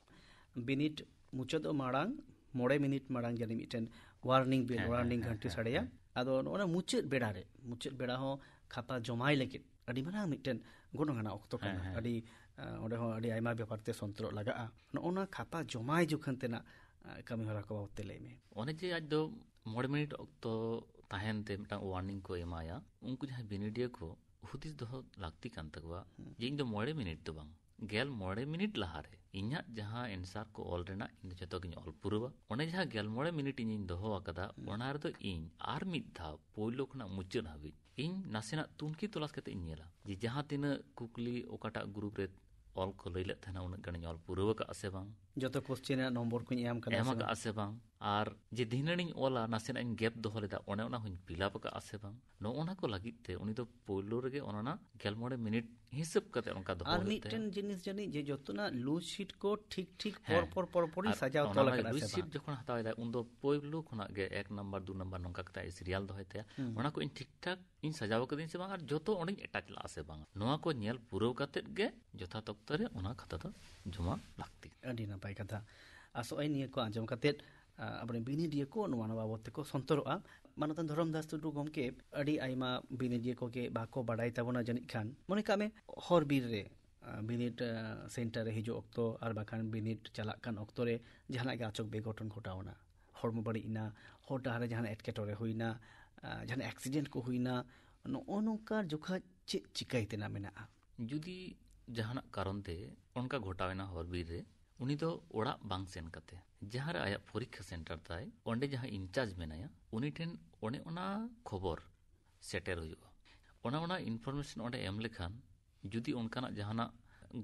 ᱵᱤᱱᱤᱰ ᱢᱩᱪᱟᱹᱫᱚᱜ ᱢᱟᱲᱟᱝ ᱢᱚᱬᱮ ᱢᱤᱱᱤᱴ ᱢᱟᱲᱟᱝ ᱡᱟᱹᱱᱤᱡ ᱢᱤᱫᱴᱮᱱ warning bell, ᱦᱮᱸ, ᱦᱮᱸ, warning ᱦᱮᱸ, ᱜᱷᱟᱱᱴᱤ ᱦᱮᱸ, ᱥᱟᱰᱮᱭᱟ᱾ ᱦᱮᱸ᱾ ᱟᱫᱚ ᱱᱚᱜᱼᱚ ᱱᱟ ᱢᱩᱪᱟᱹᱫ ᱵᱮᱲᱟ ᱨᱮ, ᱢᱩᱪᱟᱹᱫ ᱵᱮᱲᱟ ᱦᱚᱸ ᱠᱷᱟᱛᱟ ᱡᱚᱢᱟᱭ ᱞᱟᱹᱜᱤᱫ ᱟᱹᱰᱤ ᱢᱟᱨᱟᱝ ᱢᱤᱫᱴᱮᱱ ᱜᱚᱱᱚᱝ ᱟᱱᱟᱜ ᱚᱠᱛᱚ ᱠᱟᱱᱟ᱾ ᱦᱮᱸ, ᱦᱮᱸ᱾ ᱟᱹᱰᱤ, ᱟᱸ, ᱚᱸᱰᱮ ᱦᱚᱸ ᱟᱹᱰᱤ ᱟᱭᱢᱟ ᱵᱮᱯᱟᱨ ᱛᱮ ᱥᱚᱱᱛᱚᱨᱚᱜ ᱞᱟᱜᱟᱜᱼᱟ᱾ ᱱᱚᱜᱼᱚ ᱱᱟ ᱠᱷᱟᱛᱟ ᱡᱚᱢᱟᱭ ᱡᱚᱠᱷᱚᱱ ᱛᱮᱱᱟᱜ, ᱟᱸ, ᱠᱟᱹᱢᱤ ᱦᱚᱨᱟ ᱠᱚ ᱵᱟᱵᱚᱫ ᱛᱮ ᱞᱟᱹᱭ ᱢᱮ᱾ ᱚᱱᱮ ᱡᱮ ᱟᱡ ᱫᱚ ᱢᱚᱬᱮ ᱢᱤᱱᱤᱴ ᱚᱠᱛᱚ ᱛᱟᱦᱮᱱ ᱛᱮ ᱢᱤᱫᱴᱟᱝ warning ᱠᱚ ᱮᱢᱟᱭᱟ, ᱩᱱᱠᱩ ᱡᱟᱦᱟᱸᱭ ᱵᱤᱱᱤᱰᱤᱭᱟᱹ ᱠᱚ ᱦᱩᱫᱤᱥ ᱫᱚᱦᱚ ᱞᱟᱹᱠᱛᱤ ᱠᱟᱱ ᱛᱟᱠᱚᱣᱟ ᱦᱩᱸ᱾ ᱡᱮ ᱤᱧ ᱫᱚ ᱢᱚᱬᱮ ᱢᱤᱱᱤᱴ ᱫᱚ ᱵᱟᱝ, ᱜᱮᱞ ᱢᱚᱬᱮ ᱢᱤᱱᱤᱴ ᱞᱟᱦᱟᱨᱮ ᱤᱧᱟᱹᱜ ᱡᱟᱦᱟᱸ answer ᱠᱚ ᱚᱞ ᱨᱮᱱᱟᱜ ᱤᱧ ᱫᱚ ᱡᱚᱛᱚ ᱜᱤᱧ ᱚᱞ ᱯᱩᱨᱟᱹᱣᱟ᱾ ᱚᱱᱮ ᱡᱟᱦᱟᱸ ᱜᱮᱞ ᱢᱚᱬᱮ ᱢᱤᱱᱤᱴ ᱤᱧᱤᱧ ᱫᱚᱦᱚ ᱟᱠᱟᱫᱟ, ᱦᱩᱸ᱾ ᱚᱱᱟ ᱨᱮᱫᱚ ᱤᱧ ᱟᱨ ᱢᱤᱫ ᱫᱷᱟᱣ ᱯᱳᱭᱞᱳ ᱠᱷᱚᱱᱟᱜ ᱢᱩᱪᱟᱹᱫ ᱦᱟᱹᱵᱤᱡ ᱤᱧ ᱱᱟᱥᱮᱱᱟᱜ ᱛᱩᱱᱠᱷᱤ ᱛᱚᱞᱟᱥ ᱠᱟᱛᱮ ᱤᱧ ᱧᱮᱞᱟ ᱡᱮ ᱡᱟᱦᱟᱸ ᱛᱤᱱᱟᱹᱜ ᱠᱩᱠᱞᱤ ᱚᱠᱟᱴᱟᱜ ᱜᱨᱩᱯ ᱨᱮ ᱚᱞ ᱠᱚ ᱞᱟᱹᱭ ᱞᱮᱫ ᱛᱟᱦᱮᱱᱟ, ᱩᱱᱟᱹᱜ ᱜᱟᱱᱤᱧ ᱚᱞ ᱯᱩᱨᱟᱹᱣ ᱟᱠᱟᱫᱼᱟ ᱥᱮ ᱵᱟᱝ, ᱡᱚᱛᱚ ᱠᱚᱥᱪᱮᱱ ᱨᱮᱱᱟᱜ ᱱᱚᱢᱵᱚᱨ ᱠᱚᱧ ᱮᱢ ᱠᱟᱫᱟ ᱮᱢ ᱥᱮ ᱵᱟᱝ? ᱟᱠᱟᱫᱼᱟ ᱥᱮ ᱵᱟᱝ, ᱟᱨ ᱡᱮ ᱫᱷᱤᱱᱟᱹᱱ ᱤᱧ ᱚᱞᱟ, ᱱᱟᱥᱮᱱᱟᱜ ᱤᱧ ᱜᱮᱯ ᱫᱚᱦᱚ ᱞᱮᱫᱟ, ᱚᱱᱮ ᱚᱱᱟ ᱦᱚᱸᱧ ᱯᱷᱤᱞᱟᱯ ᱟᱠᱟᱫᱼᱟ ᱥᱮ ᱵᱟᱝ, ᱱᱚᱜᱼᱚ ᱱᱟ ᱠᱚ ᱞᱟᱹᱜᱤᱫ ᱛᱮ ᱩᱱᱤ ᱫᱚ ᱯᱳᱭᱞᱳ ᱨᱮᱜᱮ ᱚᱱᱟ ᱨᱮᱱᱟᱜ ᱜᱮᱞ ᱢᱚᱬᱮ ᱢᱤᱱᱤᱴ ᱦᱤᱥᱟᱹᱵ ᱠᱟᱛᱮ ᱚᱱᱠᱟ ᱫᱚᱦᱚ ᱟᱨ ᱦᱩᱭᱩᱜ ᱛᱟᱭᱟ᱾ ᱢᱤᱫᱴᱮᱱ ᱡᱤᱱᱤᱥ ᱡᱟᱹᱱᱤᱡ ᱡᱮ ᱡᱚᱛᱚᱱᱟᱜ ᱞᱩᱡ ᱥᱤᱴ ᱠᱚ ᱴᱷᱤᱠ ᱴᱷᱤᱠ ᱯᱚᱨ ᱦᱮᱸ᱾ ᱯᱚᱨ ᱯᱚᱨ ᱯᱚᱨ ᱤᱧ ᱟᱨ ᱥᱟᱡᱟᱣ ᱚᱱᱟ ᱛᱚᱞ ᱢᱟ ᱟᱠᱟᱫᱟ ᱞᱩᱡ ᱥᱮ ᱥᱤᱴ ᱵᱟᱝ? ᱡᱚᱠᱷᱚᱱ ᱦᱟᱛᱟᱣ ᱮᱫᱟᱭ, ᱩᱱ ᱫᱚ ᱯᱳᱭᱞᱳ ᱠᱷᱚᱱᱟᱜ ᱜᱮ ᱮᱠ ᱱᱟᱢᱵᱟᱨ, ᱫᱩ ᱱᱟᱢᱵᱟᱨ ᱱᱚᱝᱠᱟ ᱠᱟᱛᱮ ᱟᱡ ᱥᱤᱨᱤᱭᱟᱞ ᱫᱚᱦᱚᱭ ᱛᱟᱭᱟ᱾ ᱦᱩᱸ᱾ ᱚᱱᱟ ᱠᱚ ᱤᱧ ᱴᱷᱤᱠ ᱴᱷᱟᱠ ᱤᱧ ᱥᱟᱡᱟᱣ ᱟᱠᱟᱫᱟᱹᱧ ᱥᱮ ᱵᱟᱝ ᱟᱨ ᱡᱚᱛᱚ ᱚᱸᱰᱮᱧ ᱮᱴᱟᱪ ᱞᱟᱜᱼᱟ ᱥᱮ ᱵᱟᱝ, ᱱᱚᱣᱟ ᱠᱚ ᱧᱮᱞ ᱯᱩᱨᱟᱹᱣ ᱠᱟᱛᱮᱫ ᱜᱮ ᱡᱚᱛᱷᱟᱛ ᱚᱠᱛᱚ ᱨᱮ ᱚᱱᱟ ᱠᱷᱟᱛᱟ ᱫᱚ ᱡᱚᱢᱟ ᱞᱟᱹᱠᱛᱤ᱾ ᱟᱹᱰᱤ ᱱᱟᱯᱟᱭ ᱠᱟᱛᱷᱟ᱾ ᱟᱥᱚᱜ ᱟᱹᱧ ᱱᱤᱭᱟᱹ ᱠᱚ ᱟᱸᱡᱚᱢ ᱠᱟᱛᱮᱫ, ᱟ, ᱟᱵᱚᱨᱮᱱ ᱵᱤᱱᱤᱰᱤᱭᱟᱹ ᱠᱚ ᱱᱚᱣᱟ, ᱱᱚᱣᱟ ᱵᱟᱵᱚᱛ ᱛᱮᱠᱚ ᱥᱚᱱᱛᱚᱨᱚᱜᱼᱟ᱾ ᱢᱟᱱᱚᱛᱟᱱ ᱫᱷᱚᱨᱚᱢ ᱫᱟᱥ ᱴᱩᱰᱩ ᱜᱚᱢᱠᱮ, ᱟᱹᱰᱤ ᱟᱭᱢᱟ ᱵᱤᱱᱤᱰᱤᱭᱟᱹ ᱠᱚᱜᱮ ᱵᱟᱠᱚ ᱵᱟᱰᱟᱭ ᱛᱟᱵᱚᱱᱟ ᱡᱟᱹᱱᱤᱡ ᱠᱷᱟᱱ᱾ ᱢᱚᱱᱮ ᱠᱟᱜ ᱢᱮ, ᱦᱚᱨ ᱵᱤᱨ ᱨᱮ, ᱟ, ᱵᱤᱱᱤᱰ, ᱟ, ᱥᱮᱱᱴᱟᱨ ᱨᱮ ᱦᱤᱡᱩᱜ ᱚᱠᱛᱚ ᱟᱨ ᱵᱟᱠᱷᱟᱱ ᱵᱤᱱᱤᱰ ᱪᱟᱞᱟᱜ ᱠᱟᱱ ᱚᱠᱛᱚ ᱨᱮ ᱡᱟᱦᱟᱱᱟᱜ ᱜᱮ ᱟᱪᱚᱠ ᱵᱮᱜᱷᱚᱴᱚᱱ ᱜᱷᱚᱴᱟᱣ ᱮᱱᱟ, ᱦᱚᱲᱢᱚ ᱵᱟᱹᱲᱤᱡ ᱮᱱᱟ, ᱦᱚᱨ ᱰᱟᱦᱟᱨ ᱨᱮ ᱡᱟᱦᱟᱱᱟᱜ ᱮᱴᱠᱮᱴᱚᱬᱮ ᱦᱩᱭᱱᱟ, ᱟ, ᱡᱟᱦᱟᱱᱟᱜ ᱮᱠᱥᱤᱰᱮᱱᱴ ᱠᱚ ᱦᱩᱭᱱᱟ, ᱱᱚᱜᱼᱚ ᱱᱚᱝᱠᱟ ᱡᱚᱠᱷᱟᱡ ᱪᱮᱫ ᱪᱤᱠᱟᱹᱭ ᱛᱮᱱᱟᱜ ᱢᱮᱱᱟᱜᱼᱟ? ᱡᱩᱫᱤ ᱡᱟᱦᱟᱱᱟᱜ ᱠᱟᱨᱚᱱ ᱛᱮ ᱚᱱᱠᱟ ᱜᱷᱚᱴᱟᱣ ᱮᱱᱟ ᱦᱚᱨ ᱵᱤᱨ ᱨᱮ, ᱩᱱᱤ ᱫᱚ ᱚᱲᱟᱜ ᱵᱟᱝ ᱥᱮᱱ ᱠᱟᱛᱮ ᱡᱟᱦᱟᱸ ᱨᱮ ᱟᱭᱟᱜ ᱯᱚᱨᱤᱠᱠᱷᱟ ᱥᱮᱱᱴᱟᱨ ᱛᱟᱭ, ᱚᱸᱰᱮ ᱡᱟᱦᱟᱸ ᱤᱱᱪᱟᱨᱡᱽ ᱢᱮᱱᱟᱭᱟ, ᱩᱱᱤ ᱴᱷᱮᱱ ᱚᱱᱮ ᱚᱱᱟ ᱠᱷᱚᱵᱚᱨ ᱥᱮᱴᱮᱨ ᱦᱩᱭᱩᱜᱼᱟ᱾ ᱚᱱᱟ, ᱚᱱᱟ ᱤᱱᱯᱷᱚᱨᱢᱮᱥᱚᱱ ᱚᱸᱰᱮ ᱮᱢ ᱞᱮᱠᱷᱟᱱ ᱡᱩᱫᱤ ᱚᱱᱠᱟᱱᱟᱜ ᱡᱟᱦᱟᱱᱟᱜ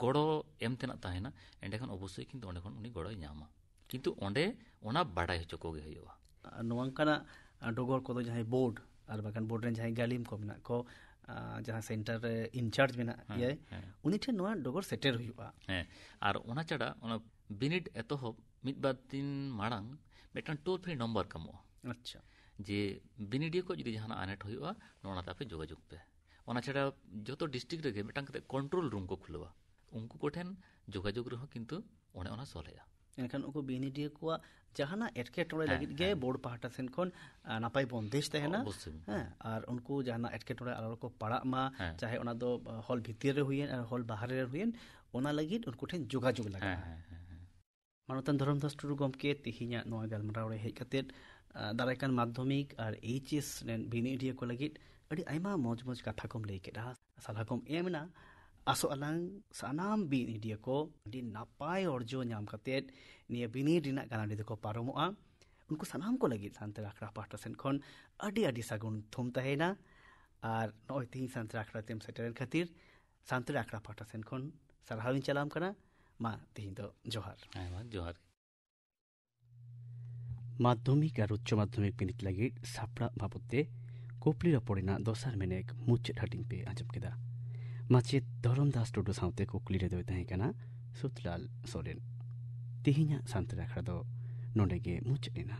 ᱜᱚᱲᱚ ᱮᱢ ᱛᱮᱱᱟᱜ ᱛᱟᱦᱮᱱᱟ, ᱮᱸᱰᱮᱠᱷᱟᱱ ᱚᱵᱚᱥᱥᱳᱭ ᱠᱤᱱᱛᱩ ᱚᱸᱰᱮ ᱠᱷᱚᱱ ᱩᱱᱤ ᱜᱚᱲᱚᱭ ᱧᱟᱢᱟ᱾ ᱠᱤᱱᱛᱩ ᱚᱸᱰᱮ ᱚᱱᱟ ᱵᱟᱰᱟᱭ ᱦᱚᱪᱚ ᱠᱚᱜᱮ ᱦᱩᱭᱩᱜᱼᱟ᱾ ᱟᱨ ᱱᱚᱝᱠᱟᱱᱟᱜ, ᱟ, ᱰᱚᱜᱚᱨ ᱠᱚᱫᱚ ᱡᱟᱦᱟᱸᱭ ᱵᱳᱨᱰ ᱟᱨ ᱵᱟᱠᱷᱟᱱ ᱵᱳᱨᱰ ᱨᱮᱱ ᱡᱟᱦᱟᱸᱭ ᱜᱟᱹᱞᱤᱢ ᱠᱚ ᱢᱮᱱᱟᱜ ᱠᱚ, ᱟᱸ, ᱡᱟᱦᱟᱸ ᱥᱮᱱᱴᱟᱨ ᱨᱮ ᱤᱱᱪᱟᱨᱡᱽ ᱢᱮᱱᱟᱜ ᱦᱮᱸ, ᱜᱮᱭᱟᱭ, ᱦᱮᱸ᱾ ᱩᱱᱤ ᱴᱷᱮᱱ ᱱᱚᱣᱟ ᱰᱚᱜᱚᱨ ᱥᱮᱴᱮᱨ ᱦᱩᱭᱩᱜᱼᱟ᱾ ᱦᱮᱸ, ᱟᱨ ᱚᱱᱟ ᱪᱷᱟᱰᱟ ᱚᱱᱟ ᱵᱤᱱᱤᱰ ᱮᱛᱚᱦᱚᱵ ᱢᱤᱫ ᱵᱟᱨ ᱫᱤᱱ ᱢᱟᱲᱟᱝ ᱢᱤᱫᱴᱟᱝ ᱴᱳᱞ ᱯᱷᱨᱤ ᱱᱚᱢᱵᱚᱨ ᱠᱚ ᱮᱢᱚᱜᱼᱟ᱾ ᱟᱪᱪᱷᱟ᱾ ᱡᱮ ᱵᱤᱱᱤᱰᱤᱭᱟᱹ ᱠᱚ ᱡᱩᱫᱤ ᱡᱟᱦᱟᱱᱟᱜ ᱟᱱᱟᱴ ᱦᱩᱭᱩᱜᱼᱟ, ᱱᱚᱣᱟ ᱛᱮ ᱟᱯᱮ ᱡᱳᱜᱟᱡᱳᱜᱽ ᱯᱮ᱾ ᱚᱱᱟ ᱪᱷᱟᱰᱟ ᱡᱚᱛᱚ ᱰᱤᱥᱴᱨᱤᱠᱴ ᱨᱮᱜᱮ ᱢᱤᱫᱴᱟᱝ ᱠᱟᱛᱮ ᱠᱚᱱᱴᱨᱳᱞ ᱨᱩᱢ ᱠᱚ ᱠᱷᱩᱞᱟᱹᱣᱟ, ᱩᱱᱠᱩ ᱠᱚᱴᱷᱮᱱ ᱡᱳᱜᱟᱡᱳᱜᱽ ᱨᱮᱦᱚᱸ ᱠᱤᱱᱛᱩ ᱚᱱᱮ ᱚᱱᱟ ᱥᱚᱞᱦᱮᱜᱼᱟ᱾ ᱮᱱᱠᱷᱟᱱ ᱩᱱᱠᱩ ᱵᱤᱱᱤᱰᱤᱭᱟᱹ ᱠᱚᱣᱟᱜ ᱡᱟᱦᱟᱱᱟᱜ ᱮᱴᱠᱮᱴᱚᱬᱮ ᱦᱮᱸ, ᱞᱟᱹᱜᱤᱫ ᱜᱮ ᱦᱮᱸ᱾ ᱵᱳᱨᱰ ᱯᱟᱦᱴᱟ ᱥᱮᱱ ᱠᱷᱚᱱ, ᱟ, ᱱᱟᱯᱟᱭ ᱵᱚᱱᱫᱮᱡᱽ ᱛᱟᱦᱮᱱᱟ᱾ ᱚᱵᱚᱥᱥᱳᱭ᱾ ᱦᱮᱸ, ᱟᱨ ᱩᱱᱠᱩ ᱡᱟᱦᱟᱱᱟᱜ ᱮᱴᱠᱮᱴᱚᱬᱮ ᱟᱞᱚ ᱠᱚ ᱯᱟᱲᱟᱜ ᱢᱟ, ᱦᱮᱸ᱾ ᱪᱟᱦᱮ ᱚᱱᱟ ᱫᱚ, ᱟ, ᱦᱚᱞ ᱵᱷᱤᱛᱤᱨ ᱨᱮ ᱦᱩᱭᱮᱱ ᱟᱨ ᱦᱚᱞ ᱵᱟᱦᱨᱮ ᱨᱮ ᱦᱩᱭᱮᱱ, ᱚᱱᱟ ᱞᱟᱹᱜᱤᱫ ᱩᱱᱠᱩ ᱴᱷᱮᱱ ᱡᱳᱜᱟᱡᱳᱜᱽ ᱞᱟᱜᱟᱜᱼᱟ᱾ ᱦᱮᱸ, ᱦᱮᱸ, ᱦᱮᱸ, ᱦᱮᱸ᱾ ᱢᱟᱱᱚᱛᱟᱱ ᱫᱷᱚᱨᱚᱢ ᱫᱟᱥ ᱴᱩᱰᱩ ᱜᱚᱢᱠᱮ, ᱛᱮᱦᱮᱧᱟᱜ ᱱᱚᱣᱟ ᱜᱟᱞᱢᱟᱨᱟᱣ ᱨᱮ ᱦᱮᱡ ᱠᱟᱛᱮᱫ, ᱟ, ᱫᱟᱨᱟᱭ ᱠᱟᱱ ᱢᱟᱫᱽᱫᱷᱚᱢᱤᱠ ᱟᱨ ᱮᱭᱤᱪ ᱮᱥ ᱨᱮᱱ ᱵᱤᱱᱤᱰᱤᱭᱟᱹ ᱠᱚ ᱞᱟᱹᱜᱤᱫ ᱟᱹᱰᱤ ᱟᱭᱢᱟ ᱢᱚᱡᱽ ᱢᱚᱡᱽ ᱠᱟᱛᱷᱟ ᱠᱚᱢ ᱞᱟᱹᱭ ᱠᱮᱫᱼᱟ, ᱥᱟᱞᱦᱟ ᱠᱚᱢ ᱮᱢ ᱮᱱᱟ᱾ ᱟᱥᱚᱜ ᱟᱞᱟᱝ ᱥᱟᱱᱟᱢ ᱵᱤᱱᱤᱰᱤᱭᱟᱹ ᱠᱚ ᱟᱹᱰᱤ ᱱᱟᱯᱟᱭ ᱚᱨᱡᱚ ᱧᱟᱢ ᱠᱟᱛᱮᱫ ᱱᱤᱭᱟᱹ ᱵᱤᱱᱤᱰ ᱨᱮᱱᱟᱜ ᱜᱟᱱᱟᱰᱤ ᱫᱚᱠᱚ ᱯᱟᱨᱚᱢᱚᱜᱼᱟ᱾ ᱩᱱᱠᱩ ᱥᱟᱱᱟᱢ ᱠᱚ ᱞᱟᱹᱜᱤᱫ ᱥᱟᱱᱛᱟᱲ ᱟᱠᱷᱲᱟ ᱯᱟᱦᱴᱟ ᱥᱮᱱ ᱠᱷᱚᱱ ᱟᱹᱰᱤ ᱟᱹᱰᱤ ᱥᱟᱹᱜᱩᱱ ᱛᱷᱩᱢ ᱛᱟᱦᱮᱸᱭᱮᱱᱟ᱾ ᱟᱨ ᱱᱚᱜᱼᱚᱭ ᱛᱮᱦᱮᱧ ᱥᱟᱱᱛᱟᱲ ᱟᱠᱷᱲᱟ ᱛᱮᱢ ᱥᱮᱴᱮᱨᱮᱱ ᱠᱷᱟᱹᱛᱤᱨ ᱥᱟᱱᱛᱟᱲ ᱟᱠᱷᱲᱟ ᱯᱟᱦᱴᱟ ᱥᱮᱱ ᱠᱷᱚᱱ ᱥᱟᱨᱦᱟᱣᱤᱧ ᱪᱟᱞᱟᱢ ᱠᱟᱱᱟ᱾ ᱢᱟ ᱛᱮᱦᱮᱧ ᱫᱚ ᱡᱚᱦᱟᱨ᱾ ᱦᱮᱸ, ᱢᱟ ᱡᱚᱦᱟᱨ᱾ ᱢᱟᱫᱽᱫᱷᱚᱢᱤᱠ ᱟᱨ ᱩᱪᱪᱚ ᱢᱟᱫᱽᱫᱷᱚᱢᱤᱠ ᱵᱤᱱᱤᱰ ᱞᱟᱹᱜᱤᱫ ᱥᱟᱯᱲᱟᱣ ᱵᱟᱵᱚᱫ ᱛᱮ ᱠᱩᱠᱞᱤ ᱨᱚᱯᱚᱲ ᱨᱮᱱᱟᱜ ᱫᱚᱥᱟᱨ ᱢᱮᱱᱮᱠ ᱢᱩᱪᱟᱹᱫ ᱦᱟᱹᱴᱤᱧ ᱯᱮ ᱟᱸᱡᱚᱢ ᱠᱮᱫᱟ᱾ ᱢᱟᱪᱮᱛ ᱫᱷᱚᱨᱚᱢ ᱫᱟᱥ ᱴᱩᱰᱩ ᱥᱟᱶᱛᱮ ᱠᱩᱠᱞᱤ ᱨᱮᱫᱚᱭ ᱛᱟᱦᱮᱸ ᱠᱟᱱᱟ ᱥᱩᱛᱞᱟᱞ ᱥᱚᱨᱮᱱ᱾ ᱛᱮᱦᱮᱧᱟᱜ ᱥᱟᱱᱛᱟᱲ ᱟᱠᱷᱲᱟ ᱫᱚ ᱱᱚᱰᱮ ᱜᱮ ᱢᱩᱪᱟᱹᱫ ᱮᱱᱟ᱾